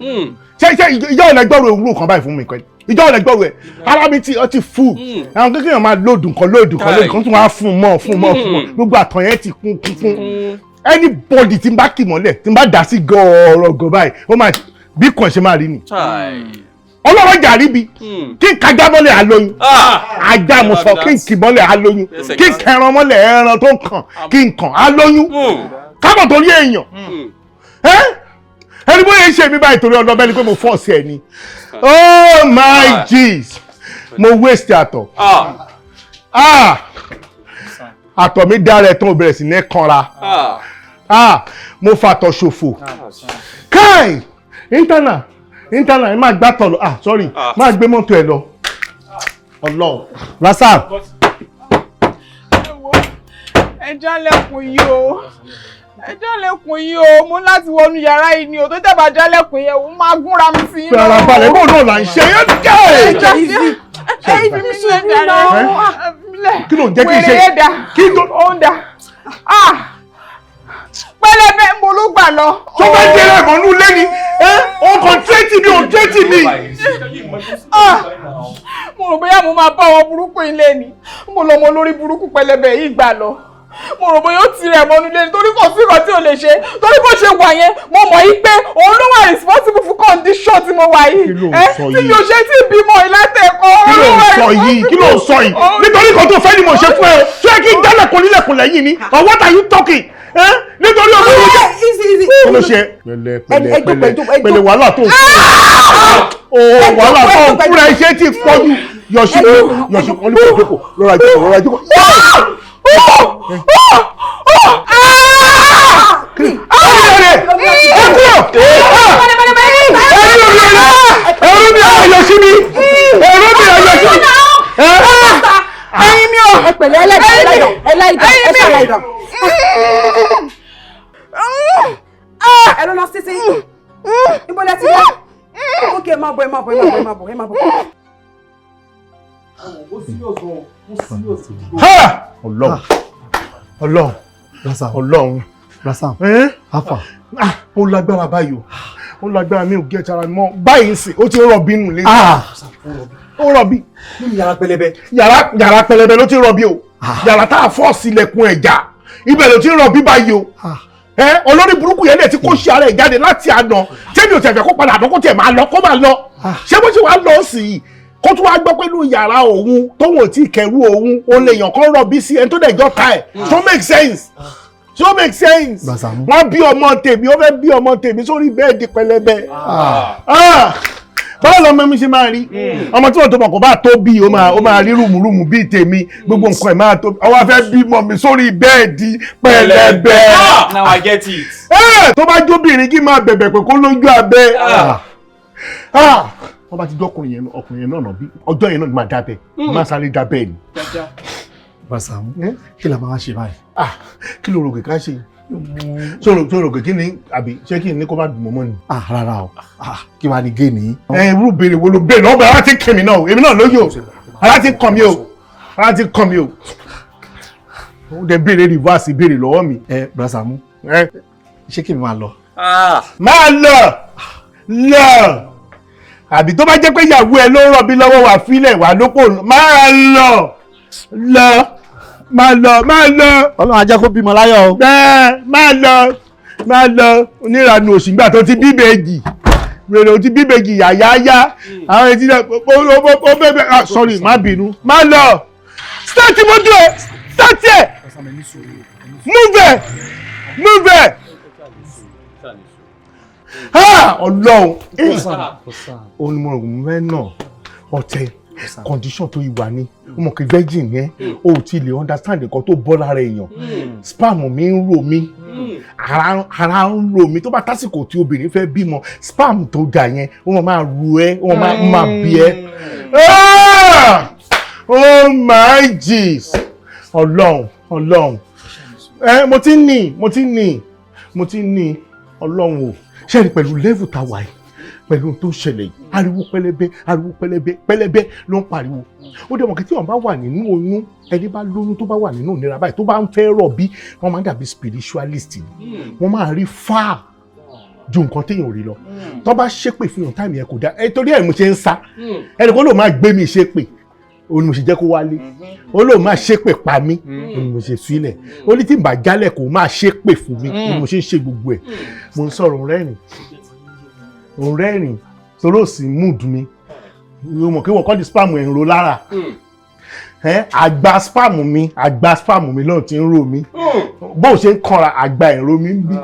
Ṣe ìjọ ọ̀nà gbọ́rọ̀ òwúrò kan báyìí fún mi pẹ̀lú ìjọ ọ̀nà gbọ́rọ̀ ẹ̀, ara mi ti ọtí fún àwọn kékeré máa lóòdù kan lóòdù kan lóòdù kan tún wá fún mọ́ fún mọ́ fún mọ́, gbogbo àtọ̀ yẹn ti kún kún kún. Anybody tí n bá kì mọ́lẹ̀, tí n bá dà sí gọ́ọ̀rọ̀ báyìí, ó máa bí kàn ṣe máa rí ni. Ọlọ́run jà ríbi kí n kájá mọ́lẹ̀ alóyún, ajá mo sọ, kí n kì mọ́lẹ̀ alóyún, kí n kẹran mọ́lẹ̀, ẹran tó ń kàn kí n kàn alóyún, kábọ̀ torí èèyàn ẹni bóyá ṣe mi báyìí torí ọdọ bẹ́ẹ̀ ni pé mo fọ́ọ̀sì ẹ ni. Oh my jeez, mo waste àtọ̀. Àtọ̀ mi dára ẹ̀ tán, ó bẹ̀rẹ̀ sí ní kanra. Mo fàtọ̀ ṣòfò. Káì internal internal, ẹ máa gbá tọ̀ lọ. Ah sorry, máa gbé mọ́tò ẹ lọ. Ọlọ́run Rasam. Ẹ jálẹ̀kùn yìí o, ẹ jálẹ̀kùn yìí o, mo láti wọnú yàrá yìí ni o, tó dábàá jálẹ̀kùn yẹn o, máa gúnra mi sí yín. Fara balẹ̀, bó náà là ń ṣe é jẹ́. Ẹ ibi mi sùn ẹ. Kí ló ń jẹ́ kí n ṣe? Wèrè ẹ̀dá kí ló ń dà? Pẹlẹbẹ mo ló gbà lọ. Tó bá jẹ́ ẹ̀mọ́ nú lé ni, ó kàn tẹ́tì mi, ò tẹ́tì mi. Mo rò bóyá mo máa bá ọmọ burúkú ilé ni, mo lọ ọmọ olórí burúkú pẹlẹbẹ yìí gbà lọ. Mo rò bóyá ó tirẹ̀ mọ́nú lé nítorí kò sí nǹkan tí ò lè ṣe, torí bó ṣe wà yẹn mo mọ̀ yí pé òun ló wà responsible fún condition tí mo wà yìí, tí mi ò ṣe tí bímọ ìlàtẹ̀kọ́. Kí ló ń sọ yìí? Kí ló ń sọ yìí? Nítorí nǹkan tó fẹ́ ni mo ṣe fún ẹ o, ṣé kí n dálẹ̀kùn nílẹ̀kùn lẹ́yìn ni? Or what are you talking? Nítorí ọmọ yìí jẹ́ kí ló ṣe? Pẹ̀lẹ́ pẹ̀lẹ́ pẹ̀lẹ́ pẹ̀lẹ́, wàhálà tó ń wàhálà tó ń fúnra iṣẹ́ ti pọ̀ jù. Yọ̀ṣíkò Yọ̀ṣíkò ní kò jókòó, rọra jókòó, rọra jókòó. Ẹ̀rọ mi ayọ̀ sí mi, ẹ̀rọ mi ayọ̀ sí mi. Ẹyin mi o. Ẹ pẹ̀lẹ́, ẹlẹ́dàn ẹlẹ́dàn ẹ ṣàlàyé. Ẹ lọ lọ sísí. Níbo lẹ ti wá? Ókè, ẹ máa bọ̀, ẹ máa bọ̀, ẹ máa bọ̀, ẹ máa bọ̀, ẹ máa bọ̀. Ọlọ́run, Ọlọ́run, Ọlọ́run. Rasam, afa. Ó lágbára báyìí o, ó lágbára, mi ò gé ẹ̀tara mọ́ báyìí ń sìn, ó ti ń rọ̀bí nù lé. Ó rọ̀bí. Nínú yàrá pẹlẹbẹ. Yàrá pẹlẹbẹ ló ti ń rọ̀bí o. Yàrá tá a fọ́ sílẹ̀kùn ẹ̀já, ibẹ̀ ló ti ń rọ̀bí báyìí o. Olórí burúkú yẹn lè ti kó ṣe ara ẹ̀ jáde láti àná, tẹ́mi ò tẹ̀ fẹ́ kó padà àná, kó tiẹ̀ máa lọ, kó máa lọ. Ṣé bó ṣe wàá lọ sí i, kó tún wá gbọ́ pé inú yàrá òun tóun ò tí ì kẹrù òun, òun lè yàn kán rọ̀bí sí ẹni tó dẹ̀ jọ ta ẹ̀. So make sense, so make sense. Wọ́n bí ọmọ tèmi, ó fẹ́ bí ọmọ tèmi sórí bẹ́ẹ̀dì pẹlẹbẹ. Báwo lọmọ mi ṣe máa rí? Ọmọ tí wọ́n tó mọ̀ kó bá tó bí, ó máa rí rùmùrùmù bíi tèmi, gbogbo nǹkan ẹ̀ máa tó. Ọwọ́ fẹ́ bímọ mi sórí bẹ́ẹ̀dì pẹlẹbẹ. Now I get it. Tó bá jóbìnrin, kí máa bẹ̀bẹ̀ pé kó lójú abẹ́. Wọ́n bá ti jọ́ ọkùnrin yẹn, ọkùnrin yẹn náà bí ọjọ́ yẹn náà ni máa dábẹ́, máa sáré dábẹ́ ni. Rasamu, kí la máa ṣe báyìí? Kí ló rò kí ká ṣe? Sọ̀rọ̀ kí ni, àbí ṣé kí ni kó má dùn mọ́mọ́ ni? Rárá o, kí wàá ní géènì. Ẹ irú béèrè wo ló béèrè lọ́wọ́? Ara ti kàn mí náà o, èmi náà lóye o, ara ti kàn mí o, ara ti kàn mí o. Ó dẹ béèrè reverse béèrè lọ́wọ́ mi. Ẹ Rasamu, ṣé kí mi máa lọ? Máa lọ lọ, àbí tó bá jẹ́ pé ìyàwó ẹ ló ń rọbí lọ́wọ́, wà fílẹ̀ wà lóko, máa lọ lọ, máa lọ, máa lọ. Ọlọ́run á jẹ́ kó bímọ láyọ̀ o. Bẹ́ẹ̀, máa lọ, máa lọ. Onírànú òṣìgbà tó ti bí bèjì rèrè, ó ti bí bèjì yàyáyá, àwọn etí náà ó bẹ́ẹ̀. Sorry, má bínú, má lọ. Start mọ́tò ẹ̀, start ẹ̀, move ẹ̀, move ẹ̀. Ọlọ́run, òun ni mo rò mẹ́ náà. Ọ̀tẹ̀ condition tó yìí wà ní, o mọ̀ kí virgin yẹn, o ò ti lè understand nǹkan tó bọ́ lára èèyàn. Sperm mi ń rò mí, ara ń rò mí. Tó bá tásìkò tí obìnrin fẹ́ bímọ, sperm tó dà yẹn, ó máa ru ẹ, ó máa bí ẹ. Oh my jeez, Ọlọ́run, Ọlọ́run, ẹ mo ti ní, mo ti ní, mo ti ní. Ọlọ́run o, ṣe é pẹ̀lú level tá a wà yìí, pẹ̀lú ohun tó ń ṣẹlẹ̀ yìí, ariwo pẹlẹbẹ, ariwo pẹlẹbẹ pẹlẹbẹ ló ń pariwo. Ó dẹ̀ mọ̀ kí tí wọ́n bá wà nínú oyún, ẹni bá lóyún tó bá wà nínú ìnira báyìí, tó bá ń fẹ́ rọ̀bí, wọ́n máa ń dàbí spiritualist ni. Wọ́n máa rí fáà ju nǹkan téèyàn ò rí lọ. Tó bá ṣépè fún yàn, time yẹn kò dá ẹ, torí ẹ̀ mo ṣe ń sá. Ẹnì kan ló máa gbé mi ṣépè, òun ni mo ṣe jẹ́ kó wálé. Ó lóun máa ṣépè pa mí, òun ni mo ṣe sílẹ̀. Ó ní tí n bá jálẹ̀ kó máa ṣépè fún mi, òun ni mo ṣe ń ṣe gbogbo ẹ̀. Mo ń sọ̀rọ̀, òun rẹ́rìn, òun rẹ́rìn, torí ò sí mood mi. Mo mọ̀ kí wọ́n kọ́ di sperm ẹ̀ ń ro lára. Àgbà sperm mi, àgbà sperm mi náà ti ń ro mi. Bó o ṣe ń kanra, àgbà ẹ̀ ń ro mi ń bí.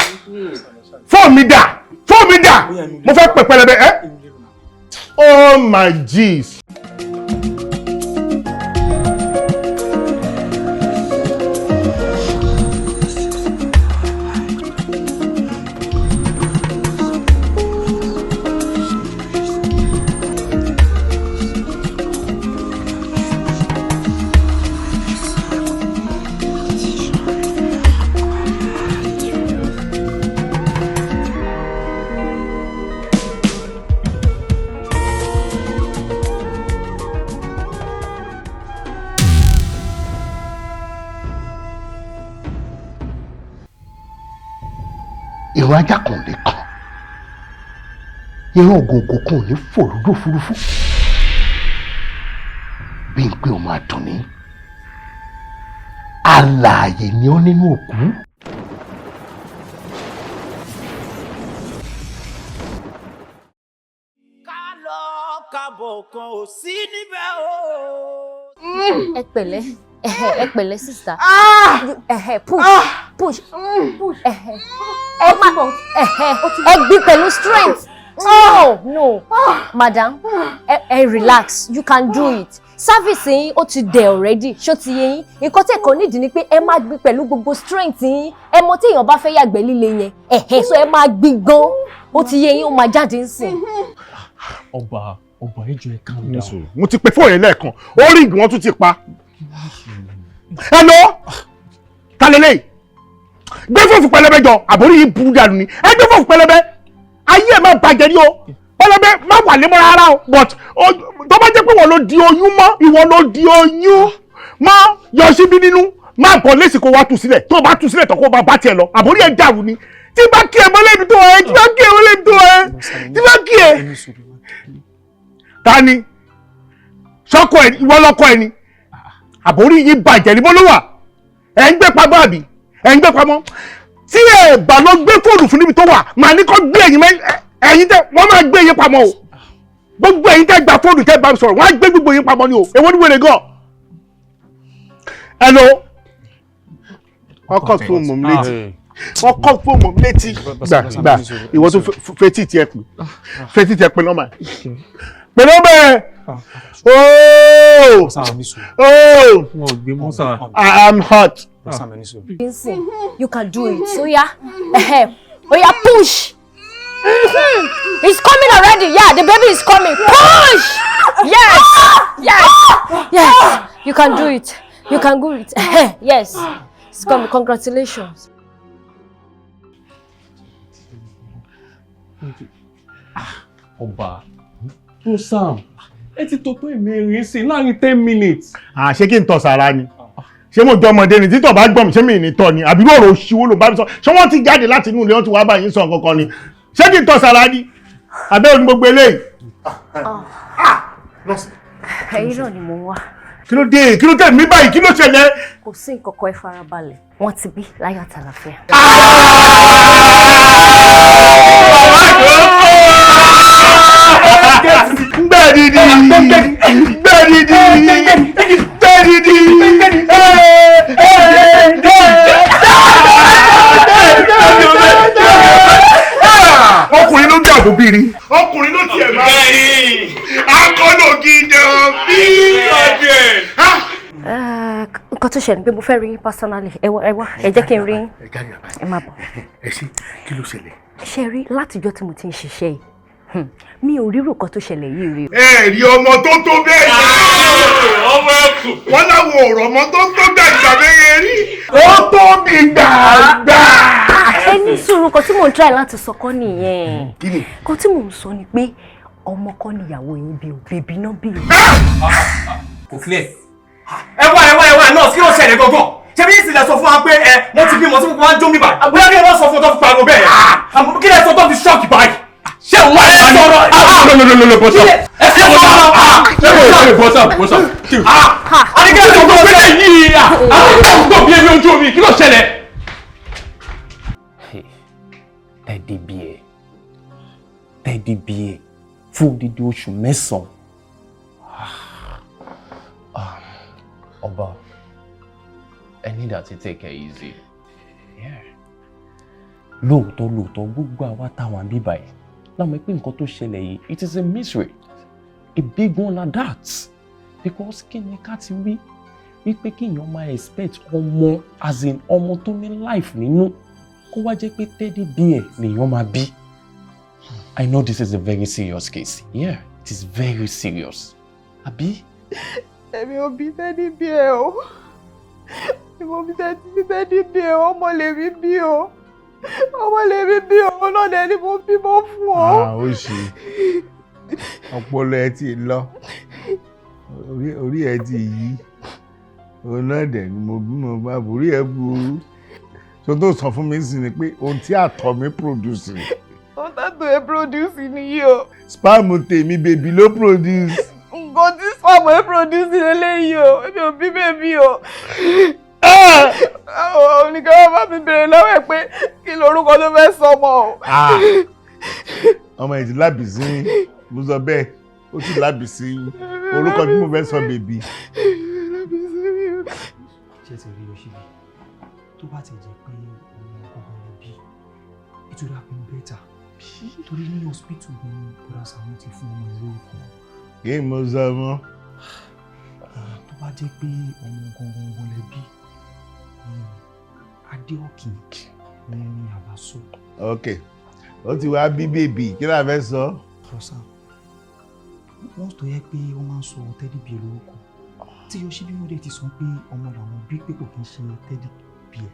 Fóònù mi dà? Fóònù mi dà? Mo fẹ́ pẹ̀ pẹlẹbẹ ẹ́. Oh my jeez. Ìran ajá kan ò lè kàn, ìran ògòǹgò kan ò ní fò lójú òfurufú. Bí n pé o máa dùn ní alààyè ni ó nínú òkú. Ká lọ kábọ̀ kan ò sí níbẹ̀ o. Ẹ pẹ̀lẹ́, ẹ pẹ̀lẹ́ sister, push, push, push, ẹ má ẹ gbé pẹ̀lú strength. No, no, madam, ẹ relax, you can do it. Cervix yín ó ti dẹ̀ already, ṣó ti yé yín? Nǹkan tẹ̀ kàn nídìí ni pé ẹ máa gbé pẹ̀lú gbogbo strength yín. Ẹ mọ tí èèyàn bá fẹ́ yàgbẹ́ líle yẹn, ẹ̀hẹ́, so ẹ máa gbé gan. Ó ti yé yín, ó máa jáde ńsìn. Ọba, ọba, ẹ jọ̀ọ́, ẹ calm down. Mo ti pe fóònù yẹn lẹ́ẹ̀kan, ó ring, wọ́n tún ti pa. Hello, ta lélẹ́yìí? Gbé fóònù pẹlẹbẹ jọ, àbórí yìí burú dànù ni. Ẹ gbé fóònù pẹlẹbẹ, ayé ẹ máa bàjẹ́ ní o. Pẹlẹbẹ má wà lé mọ́ rárá o, but tó bá jẹ́ pé ìwọ ló di oyún mọ́, ìwọ ló di oyún mọ́ Yọ̀ṣíbí nínú, má bọ̀ lẹ́sìn kó wá tú sílẹ̀. Tó o bá tú sílẹ̀ tán, kó o bá bá tiẹ̀ lọ. Àbórí ẹ̀ dàrú ni. Tí bá kí ẹ mọ́lẹ́ ibi tó ẹ, tí bá kí ẹ mọ́lẹ́ ibi tó ẹ, tí bá kí ẹ. Ta ni sọ́kọ ẹ? Ìwọ lọ́kọ ẹ ni? Àbórí yìí bàjẹ́ ní bó ló wà. Ẹ̀ ń gbé pamọ́ àbí ẹ̀ ń gbé pamọ́? Tí ẹ bá lọ gbé fóònù fún níbi tó wà, màá ní kó gbé ẹ̀yin mẹ́ ẹ̀yin tẹ wọ́n máa gbé yín pamọ́ o. Gbogbo ẹ̀yin tẹ gba fóònù tẹ bá mi sọ̀rọ̀, wọ́n á gbé gbogbo yín pamọ́ ni o. Èwo ni wèrè gan? Hello, ọkọ̀ fóònù mọ̀ mi létí, ọkọ̀ fóònù mọ̀ mi létí. Gbà gbà, ìwọ tó fetí tiẹ̀ pè, fetí tiẹ̀ pè nọ́mbà, pè nọ́mbà ẹ̀. Ooo ooo, I am hot. You can do it. So yeah, oya push. It's coming already. Yeah, the baby is coming. Push. Yes, yes, yes. You can do it. You can do it. Yes, it's coming. Congratulations. Ọba tó Sam, ẹ ti tó tó ìmẹ̀rin sí láàrin 10 minutes. À, ṣé kí n tọ̀ sára ni? Ṣé mo jọ ọmọdé ni? Títọ̀ bá gbọ̀n mi, ṣé mi ní tọ̀ ni? Àbí ọ̀rọ̀ òṣìwò ló bá mi sọ? Ṣé wọ́n ti jáde láti inú ilé, wọ́n ti wá bá yín sọ nǹkan kan ni? Ṣé kí n tọ̀ sára ni? Àbẹ́ òní gbogbo eléyìí. Ẹ̀yin náà ni mo wá. Kí ló dé? Kí ló dé mi báyìí? Kí ló ṣẹlẹ̀? Kò sí nǹkan kan, ẹ farabalẹ̀. Wọ́n ti bí láyọ̀ àtàlàfíà. Gbẹ̀dìdì gbẹ̀dìdì gbẹ̀dìdì. Ọkùnrin ló ń bí àbòbírí. Ọkùnrin ló tiẹ̀ máa. Akọ́nà gidan bí ọdẹ. Nǹkan tó ṣẹlẹ̀ ni pé mo fẹ́ rí yín personally. Ẹ wá, ẹ wá, ẹ jẹ́ kí n rí yín. Ẹ má bọ̀. Ẹ ṣe, kí ló ṣẹlẹ̀? Ṣe rí, látijọ́ tí mo ti ń ṣiṣẹ́ yìí, mi ò rírò kan tó ṣẹlẹ̀ yìí rí. Ẹ rí ọmọ tó tó bẹ́ẹ̀ yẹn. Ọmọ ẹkùn. Wọ́n láwọn ọ̀rọ̀ ọmọ tó tó gbàgbà bẹ́ẹ̀ rí. Ó tóbi gbàgbà. Ẹ ní sùúrù, kan tí mò ń try láti sọ kọ́ nìyẹn. Kí ni? Kan tí mò ń sọ ni pé ọmọ kọ́ níyàwó yín bí o, baby náà bí o. Kò clear. Ẹ wá, ẹ wá, ẹ wá, nọ́ọ̀sì, kí ló ṣẹlẹ̀ gangan? Ṣé bí ìsìlẹ̀ sọ fún wa pé ẹ wọ́n ti bímọ tí gbogbo wa ń jó mi báyìí? Bóyá kí ẹ wá sọ fún ọ tó fi pariwo bẹ́ẹ̀? Àmọ́ kí lẹ sọ tó fi shock báyìí? Ṣé òun wá ẹ sọ̀rọ̀? No, no, no, no, no, bọ́sà. Ẹ ṣe sọ̀rọ̀. Ṣé o ṣe bọ́sà bọ́sà? Àdìgẹ́ tó gbọ́ pé yìí àwọn tó gbọ́ bí ẹni ojú omi, kí ló ṣẹlẹ̀? Teddy bear, teddy bear fún odidi oṣù 9. Ọba, ẹ need to take it easy. Yeah. Lóòótọ́ lóòótọ́, gbogbo àwa táwọn bíbá yìí láwọn pé nǹkan tó ṣẹlẹ̀ yìí, it is a mystery, a big one at that, because kí ni ká ti wí wípé kéèyàn máa expect ọmọ, as in ọmọ tó ní life nínú, kó wá jẹ́ pé teddy bear lèèyàn máa bí? I know this is a very serious case. Yeah, it is very serious. Àbí? Èmi ò bí teddy bear o. Èmi ò bí teddy bear o. Ọmọ lèmi bí o. Ọmọ lèmi bí o. Náà lẹ́ni mo bímọ fún ọ. Ah, ó ṣe ọpọlọ ẹ ti lọ, orí ẹ ti yí. Òun náà dẹ̀ ni mo bímọ bá borí ẹ burú tó tó sọ fún mi sí ni pé ohun tí àtọ̀ mi produce. Ohun tàtọ̀ ẹ produce nìyí o. Sperm tèmi, baby ló produce. Nǹkan tí sperm ẹ produce lélẹ́yìí o. Èmi ò bí baby o. Àwọn oníkẹ́ wọn bá mi bèrè lọ́wọ́ ẹ̀ pé kí lorúkọ tó fẹ́ sọ ọmọ o. Ah, ọmọ ẹ̀ ti lábìsí, mo sọ bẹ́ẹ̀, ó ti lábìsí orúkọ tí mo fẹ́ sọ baby. Ṣé ti rí Yoshibi, tó bá ti jẹ́ pé ọmọ gbogbo ló bí, it would have been better, torí ní hospital ni bọ́dà Sàámú ti fún ọmọ ẹ̀ lórúkọ. Kí mo sọ mọ́. Tó bá jẹ́ pé ọmọ gangan lẹ bí, Adéọ̀kìn ní àbá sọ. Ok, ó ti wá bí baby, kí la fẹ́ sọ. Rọ́sà, wọ́n tó yẹ pé wọ́n máa ń sọ teddy bear lórúkọ, tí Yoshibi náà dẹ̀ ti sọ pé ọmọ làwọn bí, pé kò kí ń ṣe teddy bear,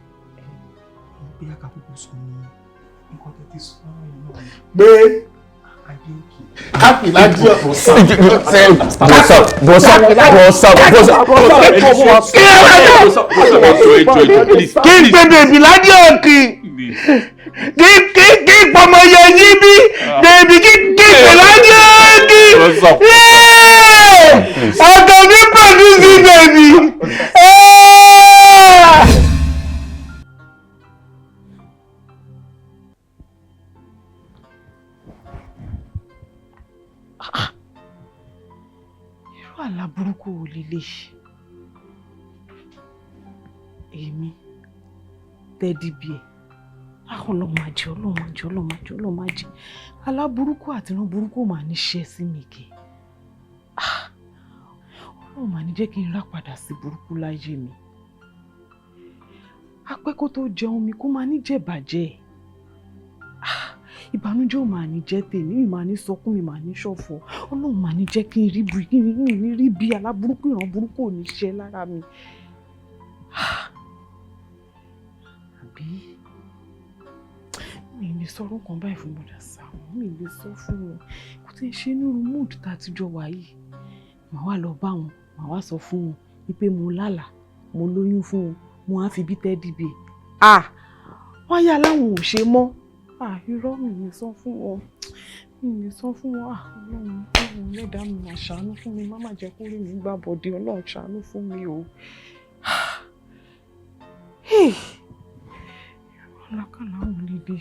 wọ́n pé àkàkùkù sọ ní nǹkan tẹ́ ti sọ yìí náà. Pé Happy láti Kí n pe bèbí ládé òkì, kí n pọmọ yẹ yín bí bèbí, kí n pè ládé òkì. Ọ̀dọ̀ mi pẹ̀lú sí bèbí. Irú àlá burúkú wo leléyìí? Èmi teddy bear? Ọlọ́run má jẹ́, Ọlọ́run má jẹ́, Ọlọ́run má jẹ́, Ọlọ́run má jẹ́. Àlá burúkú àti ìran burúkú mà ní ṣe sí mi kẹ́. Ọlọ́run mà ní jẹ́ kí n rà padà sí burúkú láyé mi. Apẹ́ kó tó jẹun mi kó máa ní jẹ̀bàjẹ́. Ìbànújẹ́ ò máa ní jẹ́ tèmi, mi máa ní sọkún, mi máa ní ṣọ̀fọ̀. Ọlọ́run máa ní jẹ́ kí n rí bí, kí n ní rí bí àlá burúkú, ìran burúkú ò ní ṣe lára mi. Àbí mi lè sọ orúkọ báyìí fún bọ̀dà Sàámú? Mi lè sọ fún wọn, kò tí ń ṣe nírú mood tá a ti jọ wà yìí. Màá wá lọ bá wọn, màá wá sọ fún wọn wípé mo lálàá mo lóyún fún wọn, mo á fi bí teddy bear. Ah, wọ́n yà láwọn ò ṣe mọ́. Ah, irọ́, mi lè sọ fún wọn, mi lè sọ fún wọn. Ah, Ọlọ́run, Ọlọ́run lẹ́dàá mi, máa ṣàánú fún mi, má má jẹ́ kó rí mi gbà bọ̀dé. Ọlọ́run ṣàánú fún mi o. Alákàlà àwọn lédè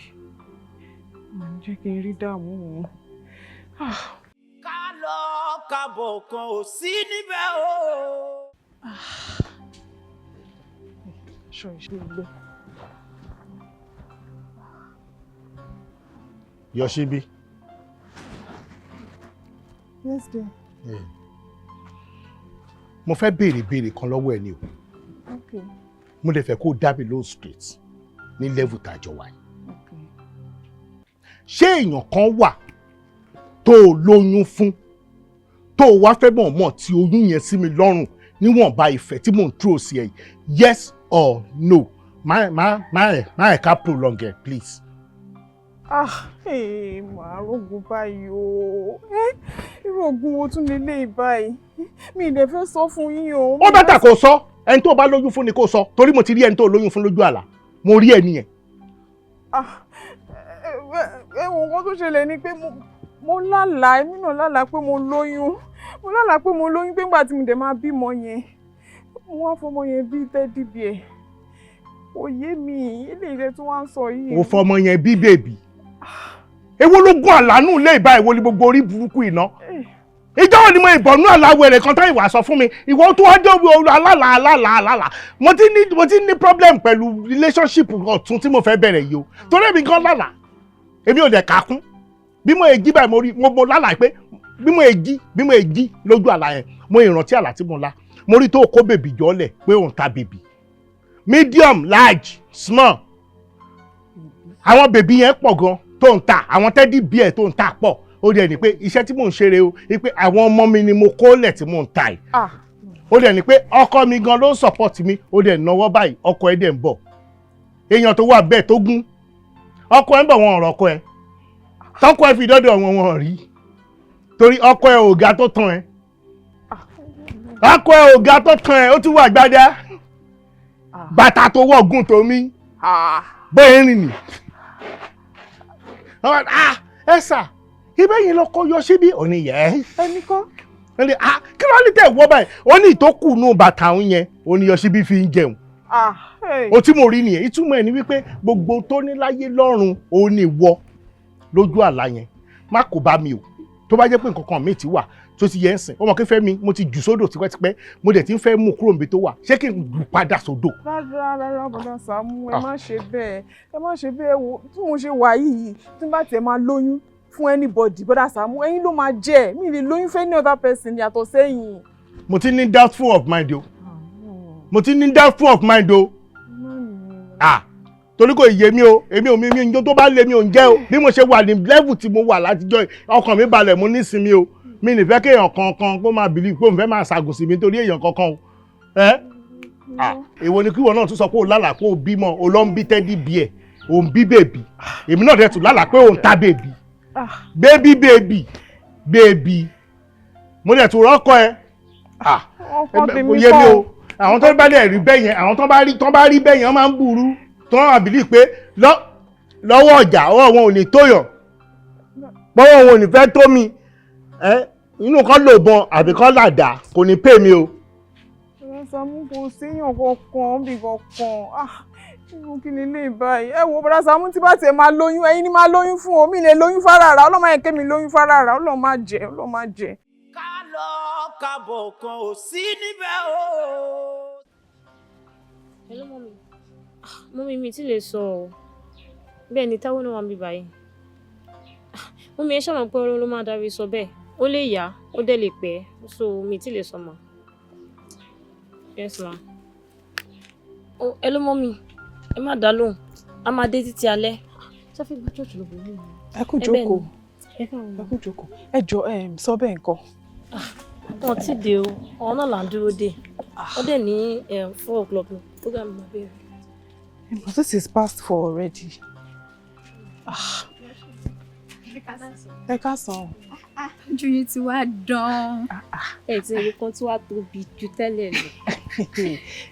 máa ń jẹ́ kí n rí dààmú o. Ká lọ kábọ̀ kan ò sí níbẹ̀ o. Aṣọ ìṣe gbẹ. Yọ̀ṣíbí. Yes, dear. Mo fẹ́ béèrè béèrè kan lọ́wọ́ ẹ ni o. Okay. Mo lè fẹ́ kó o dá mi lóhùn straight ní level tá a jọ wà yìí. Ṣé èèyàn kan wà tó o lóyún fún, tó o wá fẹ́ mọ̀ mọ̀ tí oyún yẹn sí mi lọ́rùn níwọ̀nba ìfẹ́ tí mò ń dúró sí ẹ yìí? Yes or no? Má má má ẹ̀ má ẹ̀ ká prolong ẹ̀, please. Ah, màá rógun báyìí o. Irú oògùn wo tún leléyìí báyìí? Mi ì dẹ̀ fẹ́ sọ fún yín o. Ó better kó sọ. Ẹni tó bá lóyún fún ni kó sọ, torí mo ti rí ẹni tó lóyún fún lójú àlá. Mo rí ẹni yẹn. Ah, ẹ wo, nǹkan tó ṣẹlẹ̀ ni pé mo lálàá, èmi náà lálàá pé mo lóyún. Mo lálàá pé mo lóyún, pé nígbà tí mo dẹ̀ máa bímọ yẹn, mo wá fọmọ yẹn bí teddy bear. Kò yé mi, eléyìí tẹ́ tí wọ́n á sọ yìí. O fọmọ yẹn bí bèbí. Èwo ló gún àlánú ilé ìbá? Èwo ni gbogbo orí burúkú iná? Ìjọ wo ni mo ìbọnú àláwẹrẹ kan tán ìwà sọ fún mi? Ìwọ tó wá dé alálà alálà alálà. Mo ti ní problem pẹ̀lú relationship ọ̀tún tí mo fẹ́ bẹ̀rẹ̀ yìí o, torí èmi gan lálà, èmi ò dẹ̀ kà kún. Bí mo jí báyìí, mo rí mo lálà pé bí mo jí lójú àlá yẹn, mo ìrántí àlá tí mo lá, mo rí tó kó bèbí jọ́lẹ̀ pé òun ta bèbí medium, large, small. Àwọn bèbí yẹn pọ̀ gan tó ń ta, àwọn teddy bear tó ń ta pọ̀. Ó dẹ̀ ní pé iṣẹ́ tí mò ń ṣeré o, wípé àwọn ọmọ mi ni mo kó lẹ̀ tí mò ń ta yìí. Ó dẹ̀ ní pé ọkọ mi gan ló ń support mi. Ó dẹ̀ náwó báyìí, ọkọ ẹ̀ dẹ̀ ń bọ̀. Èèyàn tó wà bẹ́ẹ̀ tó gún ọkọ ẹ̀ ń bọ̀, wọn ọ̀rọ̀ ọkọ ẹ̀ tọkọ ẹ̀ fi dọ́dọ̀ wọn, wọn rí, torí ọkọ ẹ̀ ò ga tó tán ẹ, ọkọ ẹ̀ ò ga tó tán ẹ. Ó tún wà gbádá, bàtà tó wọ̀ gùn tó mí bẹ́ẹ̀ rìn ní. Ẹ sà, ibẹ̀ yìí lọkọ yọ síbí òní yẹ. Ẹni kọ́. Ó ní, ah, kí ló ní tẹ̀ wọ́ báyìí? Ó ní ìtókù nù bàtà òun yẹn, ó ní Yọ̀ṣíbí fi ń jẹun. Ah, hey. O tí mo rí nìyẹn. Ìtumọ̀ ẹ̀ ni wípé gbogbo tó ní láyé lọ́run òun ní ìwọ lójú àlá yẹn. Má kó bá mi o. Tó bá jẹ́ pé nǹkan kan míì ti wà tó ti yẹ ń sìn, ó mọ̀ kí fẹ́ mi, mo ti jù sódò tipẹ́tipẹ́, mo dẹ̀ ti ń fẹ́ mú kúrò níbi tó wà. Ṣé kí n jù padà sódò? Rárá, rárá, bọ̀dá Sàámú, ẹ má ṣe bẹ́ẹ̀, ẹ má ṣe bẹ́ẹ̀. Wo tí mo ṣe wà yìí, tí n bá tiẹ̀ máa lóyún fún anybody, bọ̀dá Sàámú, ẹ̀yin ló máa jẹ́. Mi lè lóyún fún any other person yàtọ̀ sẹ́yìn. Mo ti ní doubtful of mind o, mo ti ní doubtful of mind o. Ah, torí kò yé mi o. Èmi ò mi mi tó bá lé mi ò ń jẹ́ o. Bí mo ṣe wà ní level tí mo wà látijọ́, ọkàn mi balẹ̀, mo nísinmi o. Mi ní fẹ́ kéèyàn kankan kó máa believe pé òun fẹ́ máa ṣàgùn sí mi nítorí èèyàn kankan o. Ẹ ah, èwo ni kíwọ náà tún sọ pé o lálàá pé o bímọ, o lọ ń bí teddy bear, o ń bí bèbí? Èmi náà dẹ̀ tún lálàá pé o ń ta bèbí. Baby baby baby, mo dẹ̀ tún rọ́kọ ẹ. Ah, Ọkọ tèmi kò yé mi kọ́. O. Àwọn tó bá dẹ̀ rí bẹ́ẹ̀ yẹn, àwọn tó bá rí bẹ́ẹ̀ yẹn, wọ́n máa ń burú, tó wọ́n àbílí pé lọ́wọ́ ọjà, ọwọ́ wọn ò ní tóyàn, pọ́wọ́ wọn ò ní fẹ́ tó mi. Ẹ inú kan lò bọn àbí kan làdá, kò ní pè mí o. Bọ̀dá Sàámú, kò séèyàn kankan bí kankan. Ah, irú kí ni lè báyìí? Ẹ wo, Bọ̀dá Sàámú, tí bá tiẹ̀ máa lóyún, ẹ̀yin ni máa lóyún fún o. Mi lè lóyún fárara. Ọlọ́mọ yẹn kémi lóyún fárara. Ọlọ́run má jẹ́, Ọlọ́run má jẹ́. Kábọ̀ kan ò sí níbẹ̀ o. Hello, mommy. Ah, mommy, mi ti lè sọ ọ́. Bẹ́ẹ̀ ni, Táíwò náà wà níbí báyìí. Ah, mommy, ẹ ṣáà mọ̀ pé Ọlọ́run ló máa darí sọ bẹ́ẹ̀. Ó lè yá, ó dẹ̀ lè pẹ́. So, mi ti lè sọ mà. Yes, ma. Oh, hello, mommy. Ẹ má dá lóhùn. A máa dé títí alẹ́. Ṣé fi gba church lọ bọ̀ mí? Ẹ kú jókòó. Ẹ káàárọ̀. Ẹ kú jókòó. Ẹ jọ, sọ bẹ́ẹ̀ nǹkan. Wọn ti dé o. Àwọn náà là ń dúró dé. Wọ́n dẹ̀ ní 4 o'clock ní program máa bẹ̀rẹ̀. But this is past 4 already. Ah. Ẹ káàsán. Ojú yín ti wá dán. Ẹ ti rí kan tí wàá tóbi ju tẹ́lẹ̀ lọ.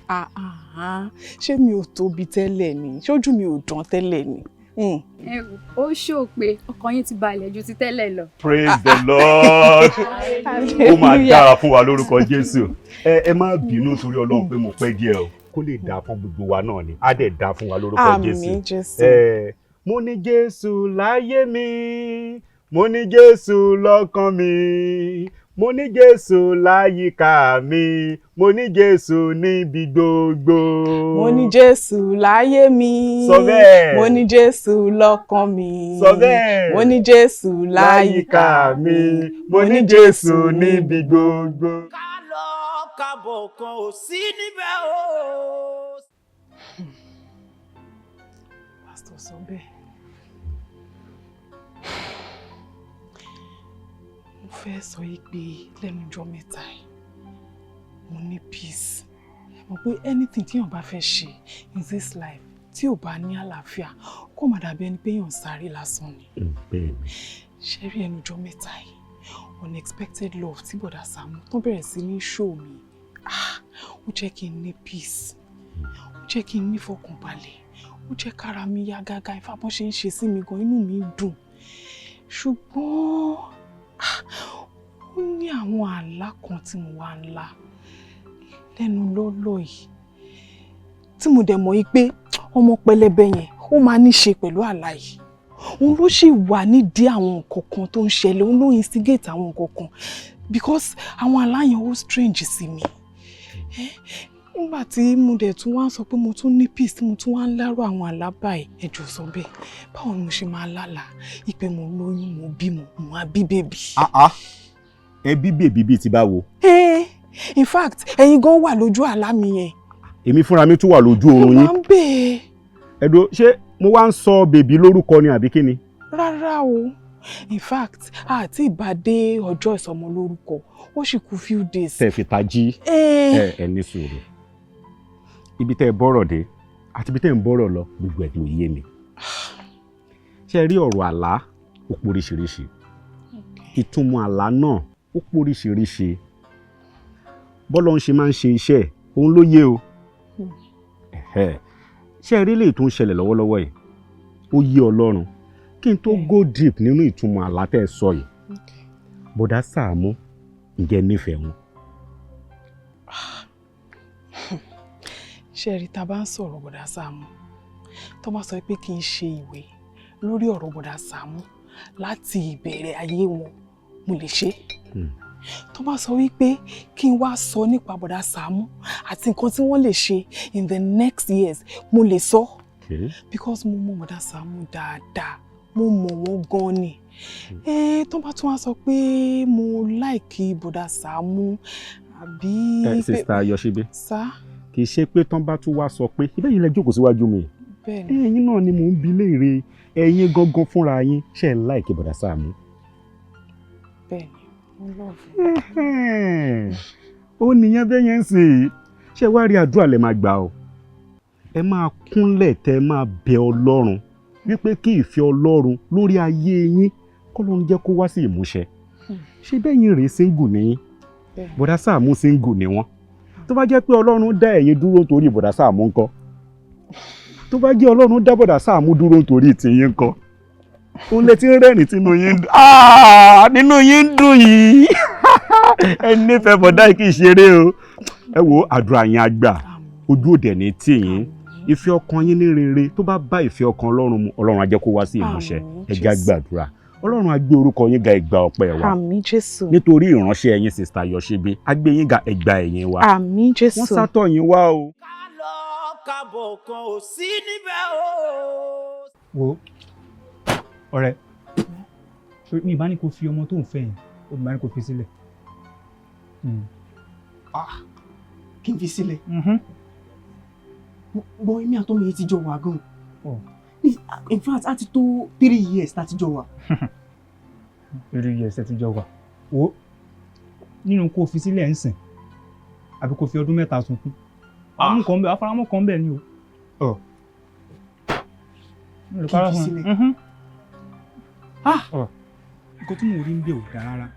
Ah, ah, ṣé mi ò tóbi tẹ́lẹ̀ ni? Ṣójú mi ò dán tẹ́lẹ̀ ni? Ẹ wò ó, ṣó pé ọkàn yín ti balẹ̀ ju ti tẹ́lẹ̀ lọ. Praise the Lord. Ó máa dára fún wa lórúkọ Jésù. Ẹ má bínú torí Ọlọ́run pé mo pẹ́ díẹ̀ o. Kó lè dáa fún gbogbo wa náà ni, á dẹ̀ dáa fún wa lórúkọ Àmín. Jésù. Jésù. Ẹ mo ní Jésù láyé mi, mo ní Jésù lọ́kàn mi, mo ní Jésù láyìíká mi, mo ní Jésù níbi gbogbo. Mo ní Jésù láyé mi. Sọ bẹ́ẹ̀. Mo ní Jésù lọ́kàn mi. Sọ bẹ́ẹ̀. Mo ní Jésù láyìíká mi, mo ní Jésù níbi gbogbo. Kábọ̀ kan ò sí níbẹ̀ o. Pásítọ̀ sọ bẹ́ẹ̀. Mo fẹ́ sọ yìí pé lẹ́nu ọjọ́ mẹ́ta yìí, mo ní peace. Mo pé anything tí èèyàn bá fẹ́ ṣe in this life, tí ò bá ní àlàáfíà, kó má dàbí ẹni pé èèyàn ń sáré lásán ni. Bẹ́ẹ̀ni. Ṣé rí ẹnu ọjọ́ mẹ́ta yìí, unexpected love tí Bọ̀dá Sàámú tó bẹ̀rẹ̀ sí ní show mi, ah, ó jẹ́ kí n ní peace, ó jẹ́ kí n ní fọkànbalẹ̀, ó jẹ́ kára mi yá gágá. Ifá bọ́n ṣe ń ṣe sí mi gan, inú mi dùn. Ṣùgbọ́n ah, ó ní àwọn àlá kan tí mo wá ń lá lẹ́nu lọ́lọ́ yìí, tí mo dẹ̀ mọ̀ yìí pé ọmọ pẹlẹbẹ yẹn, ó máa ní ṣe pẹ̀lú àlá yìí. Òun ló sì wà nídìí àwọn nǹkan kan tó ń ṣẹlẹ̀, òun ló instigate àwọn nǹkan kan, because àwọn àlá yẹn, ó strange sí mi. Nígbà tí mo dẹ̀ tún wá ń sọ pé mo tún ní peace, tí mo tún wá ń lárò àwọn àlá báyìí, ẹ jọ̀ọ́, sọ bẹ́ẹ̀, báwo ni mo ṣe máa lálàá ìpè mo lóyún, mo bímọ, mo á bí baby? Ẹ bí baby bíi ti báwo? In fact, ẹ̀yin gan wà lójú àlá mi yẹn. Èmi fúnra mi tún wà lójú oorun yín? Máa ń bẹ́ẹ̀. Ẹ̀dùn, ṣé mo wá ń sọ baby lórúkọ ni àbí kí ni? Rárá o. In fact, àti ìbàdé ọjọ́ ìsọmọlórúkọ, ó sì kù few days. Tẹ́ fi tají? Eh. Ẹ ní sùúrù. Ibi tẹ́ ẹ bọ́rọ̀ dé àti ibi tẹ́ ẹ ń bọ́rọ̀ lọ, gbogbo ẹ̀ ló yé mi. Ṣé ẹ rí ọ̀rọ̀ àlá, ó póríṣiríṣi. Ìtumọ̀ àlá náà ó póríṣiríṣi. Bọ́lá ń ṣe máa ń ṣe iṣẹ́ ẹ̀, òun ló yé o. Ẹ̀hẹ́. Ṣé ẹ rí eléyìí tó ń ṣẹlẹ̀ lọ́wọ́lọ́wọ́ yìí, ó yé Ọlọ́run. Kí n tó go deep nínú ìtumọ̀ àlá tẹ́ ẹ sọ yìí, Bọ̀dá Sàámú, ǹjẹ́ ẹ nífẹ̀ẹ́ wọn? Ṣé ẹ rí, tá a bá ń sọ̀rọ̀ Bọ̀dá Sàámú, tó bá sọ pé kí n ṣe ìwé lórí ọ̀rọ̀ Bọ̀dá Sàámú láti ìbẹ̀rẹ̀ ayé wọn, mo lè ṣe é. Tó bá sọ wípé kí n wá sọ nípa Bọ̀dá Sàámú àti nǹkan tí wọ́n lè ṣe in the next years, mo lè sọ, because mo mọ Bọ̀dá Sàámú dáadáa, mo mọ̀ wọ́n gan ni. Tó bá tún wá sọ pé mo like Bọ̀dá Sàámú àbí Ẹ Sister Yoshibi, Sá. Kì í ṣe pé tán bá tún wá sọ pé ibẹ̀ yìí lẹ jókòó síwájú mi. Bẹ́ẹ̀ ni. Ẹ̀yin náà ni mò ń bi léèrè. Ẹ̀yin gangan fúnra yín, ṣe ẹ like Bọ̀dá Sàámú? Bẹ́ẹ̀ ni, mo love. Ó nìyẹn bẹ́ẹ̀ yẹn ń sìn. Ṣé wàá rí, àdúrà lẹ máa gbà o. Ẹ máa kúnlẹ̀, tẹ́ máa bẹ Ọlọ́run wípé kí ìfẹ́ Ọlọ́run lórí ayé yín Kọ́ ló ń jẹ́ kó wá sí ìmúṣẹ. Ṣé bẹ́yìn rèé, single nìyí, bọ̀dá Sàámú single ni wọ́n. Tó bá jẹ́ pé Ọlọ́run dá ẹ̀yin dúró nítorí bọ̀dá Sàámú ńkọ́? Tó bá jẹ́ Ọlọ́run dá bọ̀dá Sàámú dúró nítorí tìyín ńkọ́? Òun lè ti ń rẹ́rìn tínú yín ń dùn. Ah, nínú yín ń dùn yìí. Ẹ nífẹ̀ẹ́ bọ̀dá yìí, kì í ṣeré o. Ẹ wo, àdúrà yín á gbà, ojú òde ní tì yín. Ìfẹ́ ọkàn yín ní rere, tó bá bá ìfẹ́ ọkàn Ọlọ́run mu, Ọlọ́run á jẹ́ kó wá sí ìmúṣẹ. Ẹ jẹ́ á gbàdúrà. Ọlọ́run á gbé orúkọ yín ga, ìgbà ọpẹ́ wa. Àmín, Jésù. Nítorí ìránṣẹ́ ẹ̀yin, Sister Yọ̀ṣíbí, á gbé yín ga, ẹgbà ẹ̀yìn wa. Àmín, Jésù. Wọ́n sátọ̀ yín wá o. Kábọ̀ kan ò sí níbẹ̀ o. Wo ọ̀rẹ́ mi, ìbá ní kó fi ọmọ tó ń fẹ́ yẹn, ó bá ní kó fi sílẹ̀. Ah, kí n fi sílẹ̀? Bọ́ èmi àtọ́mọ yìí ti jọ wà gan. In fact, a ti tó 3 years tá a ti jọ wà. 3 years ẹ ti jọ wà. Wo, nínú kó fi sílẹ̀ ń sìn àbí kó fi ọdún 3 sunkún, àwọn kan bẹ́ẹ̀, afárámọ́ kan bẹ́ẹ̀ ni o. Kí n fi sílẹ̀? Ah, nǹkan tí mò ń rí ń bẹ̀ ò dáa rárá.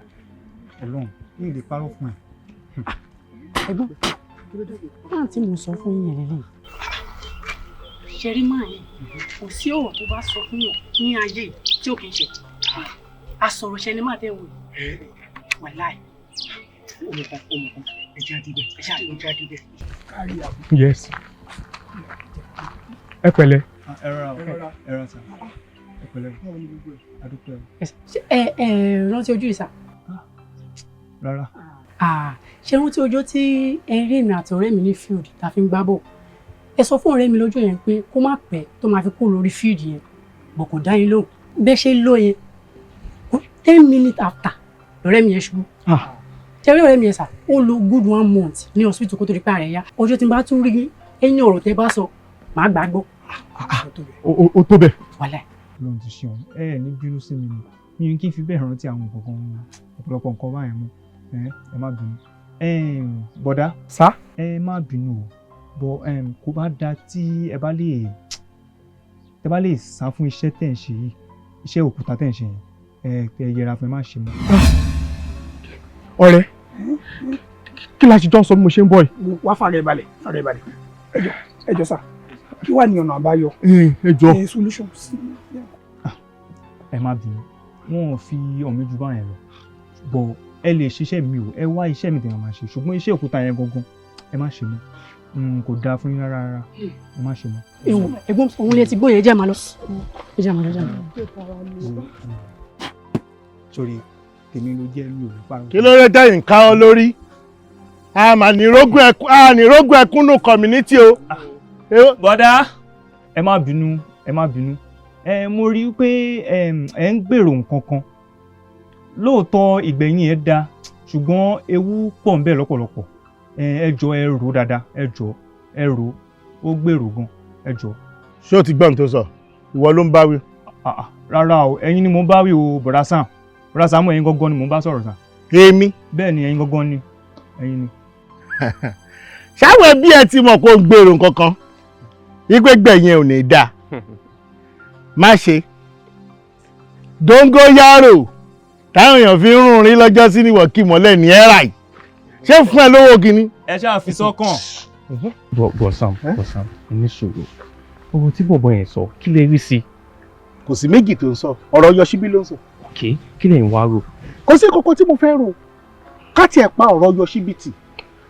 Ọlọ́run mi ò lè parọ́ fún ẹ. Ẹ̀gbọ́n náà tí mo sọ fún yín yẹn lélẹ́yìí, ṣẹ̀rí máa yẹn, kò sí ọ̀rọ̀ tó bá sọ fún yàn ní ayé yìí tí ò kì í ṣe asọ̀rọ̀ṣẹ́ ni máa tẹ̀ wò wàláì. Ọmọkan, ọmọkan, ẹ jẹ́ àdìbẹ̀, ẹ jẹ́ àdìbẹ̀. Yes, ẹ pẹ̀lẹ́. Ẹ rọra o, ẹ rọra sà, ẹ pẹ̀lẹ́ o, adúpẹ́ o. Ṣé ẹ ẹ rántí ojú ìsà? Rárá. Ṣé rántí ọjọ́ tí ẹ rí èmi àti ọ̀rẹ́ mi ní field tá a fi ń gbá bọ̀? Ẹ sọ fún ọ̀rẹ́ mi lọ́jọ́ yẹn pé kó má pẹ́ tó máa fi kó lórí field yẹn bọ̀, kò dá yín lóhùn. Bẹ́ẹ̀ ṣe lọ yẹn, 10 minutes after, lọ̀rẹ́ mi yẹn ṣubú. Ṣé rí ọ̀rẹ́ mi yẹn sà, ó lo good one month ní hospital kó tó di pé ààrẹ yá. Ọjọ́ tí n bá tún rí ẹ̀yìn ọ̀rọ̀ tẹ́ bá sọ, màá gbà á gbọ́. O tó bẹ́ẹ̀. Wàláì. Ọlọ́run ti ṣeun. Ẹ ẹ ní bínú sí mi ni, mi kì í fi bẹ́ẹ̀ rántí àwọn nǹkan kan, ọ̀pọ̀lọpọ̀ nǹkan báyẹn mọ́. Ẹ má bínú bọ̀dá. Sá. Ẹ má bínú o, bọ̀ kó bá da tí ẹ bá lè sá fún iṣẹ́ tẹ̀ ń ṣe yìí, iṣẹ́ òkúta tẹ̀ ń ṣe yẹn, ẹ yẹra fún, ẹ má ṣe mọ́. Ọ̀rẹ́, kí la ṣe jọ ń sọ bí mo ṣe ń bọ̀ yìí? Wá, fara ẹ balẹ̀, fara ẹ balẹ̀. Ẹ jọ, ẹ jọ sà, kí wàá ní ọ̀nà àbáyọ? Ẹ jọ. Ẹ solution sí. Ẹ má bínú, wọn ò fi ọ̀mí ju báyẹn lọ bọ̀. Ẹ lè ṣiṣẹ́ mi o, ẹ wá iṣẹ́ mi tẹ̀yàn máa ṣe, ṣùgbọ́n iṣẹ́ òkúta yẹn gangan, ẹ má ṣe mọ́. Kò dáa fún yín rárá rárá, ẹ má ṣe mọ́. Ẹ̀wọ̀n ẹ̀gbọ́n, òun lè ti gbọ́ yẹn. Jẹ́ àmà lọ, ẹ jẹ́ àmà lọ, jẹ́ àmà lọ. Sórí tèmi ló jẹ́, mi ò ní parọ́. Kí ló dé tẹ̀yìn ká ọ lórí? A mà ní rógùn ẹkún, a ní rógùn ẹkún nù community o. Bọ́dá, ẹ má bínú, ẹ má bínú. Ẹ mo rí i pé ẹ ń gbèrò nǹkan kan lóòótọ́, ìgbẹ̀yìn ẹ da, ṣùgbọ́n ewu pọ̀ ń bẹ lọ́pọ̀lọpọ̀. Ẹ jọ, ẹ rò dáadáa, ẹ jọ, ẹ rò ó, gbèrò gan, ẹ jọ. Ṣé o ti gbọ́ ohun tó sọ? Ìwọ ló ń bá wí. Rárá o, ẹ̀yin ni mo ń bá wí o, bọ̀dá Sam, bọ̀dá Sam, ẹ̀yin gangan ni mo ń bá sọ̀rọ̀ sàn. Èmi? Bẹ́ẹ̀ ni, ẹ̀yin gangan ni, ẹ̀yin ni. Ṣáwọn ẹbí ẹ ti mọ̀ kó ń gbèrò nǹkan kan wípé gbẹ̀yìn ò ní dáa? Má ṣe dóńgóyàrò táwọn èèyàn fi ń rún rin lọ́jọ́ sí níwọ̀ kí mọ́lẹ̀ ní ẹ́rà yìí. Ṣé fún ẹ lówó kínní? Ẹ ṣáà fi sọ́kàn. Bọ̀ Sam, bọ̀ Sam, ní sùúrù. Ọ̀rọ̀ tí bọ̀bọ̀ yẹn sọ, kí lè rí sí? Kò sí méjì tó ń sọ, ọ̀rọ̀ Yọ̀ṣíbí ló ń sọ. Ok, kí lè ń wá rò? Kò sí kókó tí mo fẹ́ rò. Ká tiẹ̀ pa ọ̀rọ̀ Yọ̀ṣíbí tì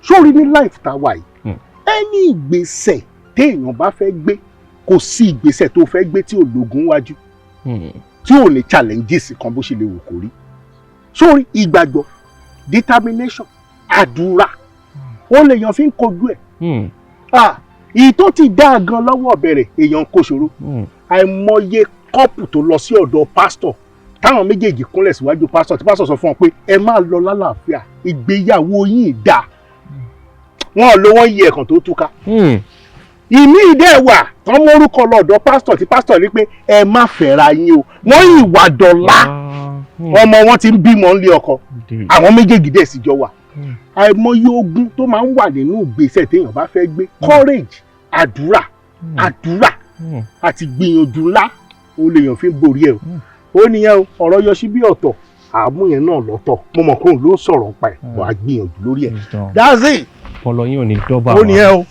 sórí ní life tá a wà yìí, ẹni ìgbésẹ̀ téèyàn bá fẹ́ gbé, kò sí ìgbésẹ̀ tó fẹ́ gbé tí ò lógun wájú, tí ò ní challenges kan, bó ṣe lè wò kó rí. Sórí ìgbàgbọ́, determination, àdúrà, ó lè yàn fi ń kojú ẹ̀. Ìyí tó ti dáa gan lọ́wọ́ bẹ̀rẹ̀, èèyàn kò ṣòro. Àìmọye couple tó lọ sí ọ̀dọ̀ pásítọ̀, táwọn méjèèjì kúnlẹ̀ síwájú pásítọ̀, tí pásítọ̀ sọ fún wọn pé ẹ máa lọ lálàáfíà, ìgbéyàwó yín dáa, wọn ò lo wọn yí ẹ̀kan tó túká. Ìmí ìdẹ́ wà tán mórúkọ lọ́dọ̀ pásítọ̀, tí pásítọ̀ ní pé ẹ má fẹ́ra yín o, wọ́n ìwà dọ̀la, ọmọ wọn ti ń bímọ ńlé ọkọ, àwọn méjèèjì dẹ̀ sì jọ wà. Àìmọye ogun tó máa ń wà nínú ìgbésẹ̀ téèyàn bá fẹ́ gbé, courage, àdúrà, àdúrà àti gbìyànjú ńlá, ó lè yàn fi ń borí ẹ o. Ó nìyẹn o, ọ̀rọ̀ Yọ̀ṣíbí ọ̀tọ̀, àmú yẹn náà lọ́tọ̀. Mo mọ̀ kóun ló sọ̀rọ̀ pa ẹ̀, wàá gbìyànjú lórí ẹ̀. That's it. Ọpọlọ yín ò ní dọ́bà. Ó nìyẹn o.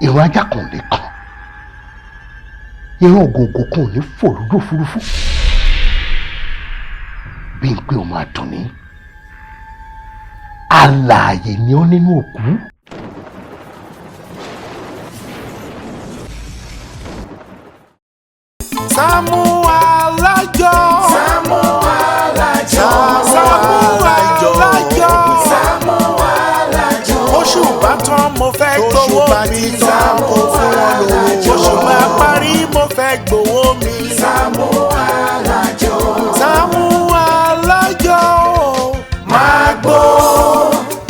Ìran ajá kan ò lè kàn, ìran ògòǹgò kan ò ní fò lójú òfurufú. Bí n pé o máa dùn ní alààyè ni ó nínú òkú. Sàámú Alájọ. Sàámú Alájọ. Sàámú Alájọ. Sàámú Alájọ. Oṣù bá tán mo fẹ́ gbowó mi. Sàámú fún wọn lówó. Oṣù bá parí mo fẹ́ gbowó mi. Sàámú Alájọ. Sàámú Alájọ. Máa gbó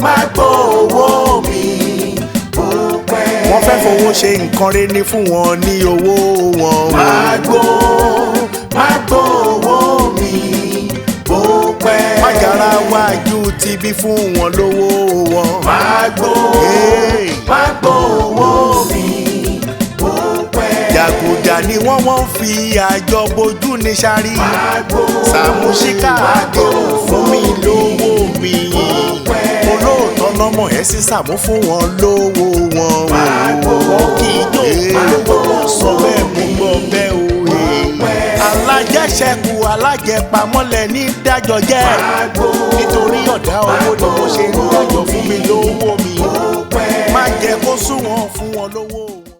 máa gbó owó mi. Wọ́n fẹ́ fowó ṣe nǹkan rere ní fún wọn ní owó wọn. Máa gbó máa gbó owó mi bó pẹ́. Májàra wájú ti bí fún wọn lówó wọn. Máa gbó máa gbó owó mi bó pẹ́. Jàgùjà ni wọ́n fi àjọ bojú ní sáré. Sàámú Ṣíkà àdéhùn fún mi lówó mi. Olóòótọ́ lọ́mọ ẹ̀ sí Sàámú fún wọn lówó wọn. Wọ́n kì í jó olówó sọ bẹ́ẹ̀ mú gbọ́ bẹ́ẹ̀ o. Alájẹṣẹ́kù alájẹpamọ́lẹ̀ ní dájọ́ jẹ́. Nítorí ọ̀dá owó ni mo ṣe ń dájọ́ fún mi lówó mi. Má jẹ́ kó sún wọn fún wọn lówó.